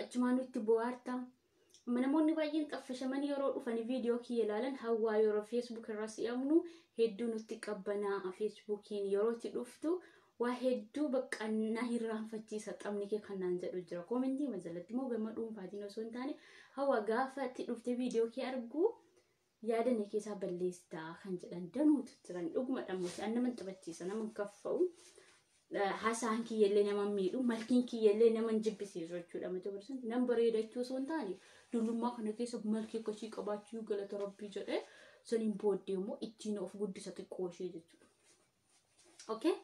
Achumaan nutti bohaarta. Namoonni baay'een xaffashamanii yeroo dhufanii viidiyoo kiyya ilaalan, hawwaa yeroo feesbuuk irraa si'amnu hedduu nutti qabbanaa, feesbuukiin yeroo itti dhuftu waa hedduu baqqannaa hirraanfachiisa xabni kee kanaan jedhu jira. Koomentii majalatti immoo gama dhuunfaatiin osoo hin taane hawwa gaafa itti dhufte viidiyoo kee argu yaada ni keessaa balleessitaa kan jedhan danuutu jiran. Dhuguma dhammooti an nama taphachiisa, nama kaffa'u, haasaan kiyyallee nama miidhu, malkiin kiyyallee nama jibbisiisu jechuudha. 100% nam bareedachuu osoo hin taane dullummaa kana keessa malkii akkasii qabaachuu galata rabbii jedhee saniin booddee immoo ittiin of guddisa xiqqoo ishee jechuudha. Okay?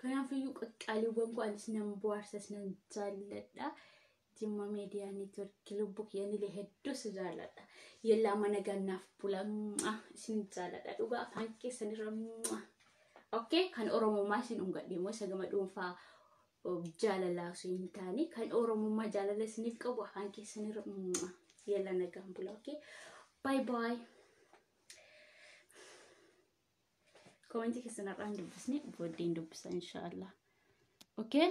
Kanaafiyyuu qaqqaaliiwwan koo, anis nan bohaarsas, nan jaalladha. Jimma Miidiyaa Neetworkii lubbuu kiyyanillee hedduu si jaalladha. Yellaa mana gannaaf bula, isin jaalladha dhugaa afaan keessanirra. Okay, kan Oromummaa isin dhungadhe immoo isa gama dhuunfaa jaalalaa osoo hin taane kan Oromummaa jaalala isiniif qabu afaan keessanirra. Yella nagaan bula. Okay, bye bye. Komentii keessan har'aan dubbisne booddeen dubbisa inshaallah. Okay?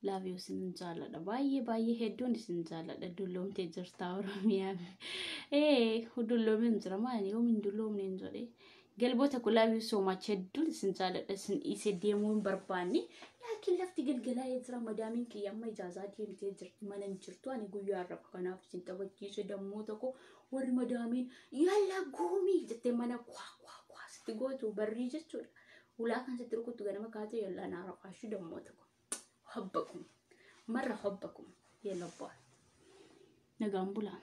Love you, isin jaalladha. Baay'ee baay'ee hedduun isin jaalladha. Dulloomtee jirta Oromiyaa. Ee, dulloomeen jira, maali yoom hin dulloomne hin jedhee. Galboota kun love you so much, hedduun isin jaalladha. Isin dhiisee deemuu hin barbaanne. Laakiin lafti galgalaa'ee jira. Madaamiin kiyya amma ijaazaa deemtee jirti. Mana hin jirtu. Ani guyyaa irra kanaaf isin taphachiise dammoo tokko warri madaamiin yalla goomii jettee mana kwaa kwaa kwaa sitti gootu barrii jechuudha. Ulaa kan sitti rukuttu ganama kaatee yallaa naa raqaashuu dammoo tokko. Hobbakum. Marra hobbakum. Yalla baa. Nagaan bulaa.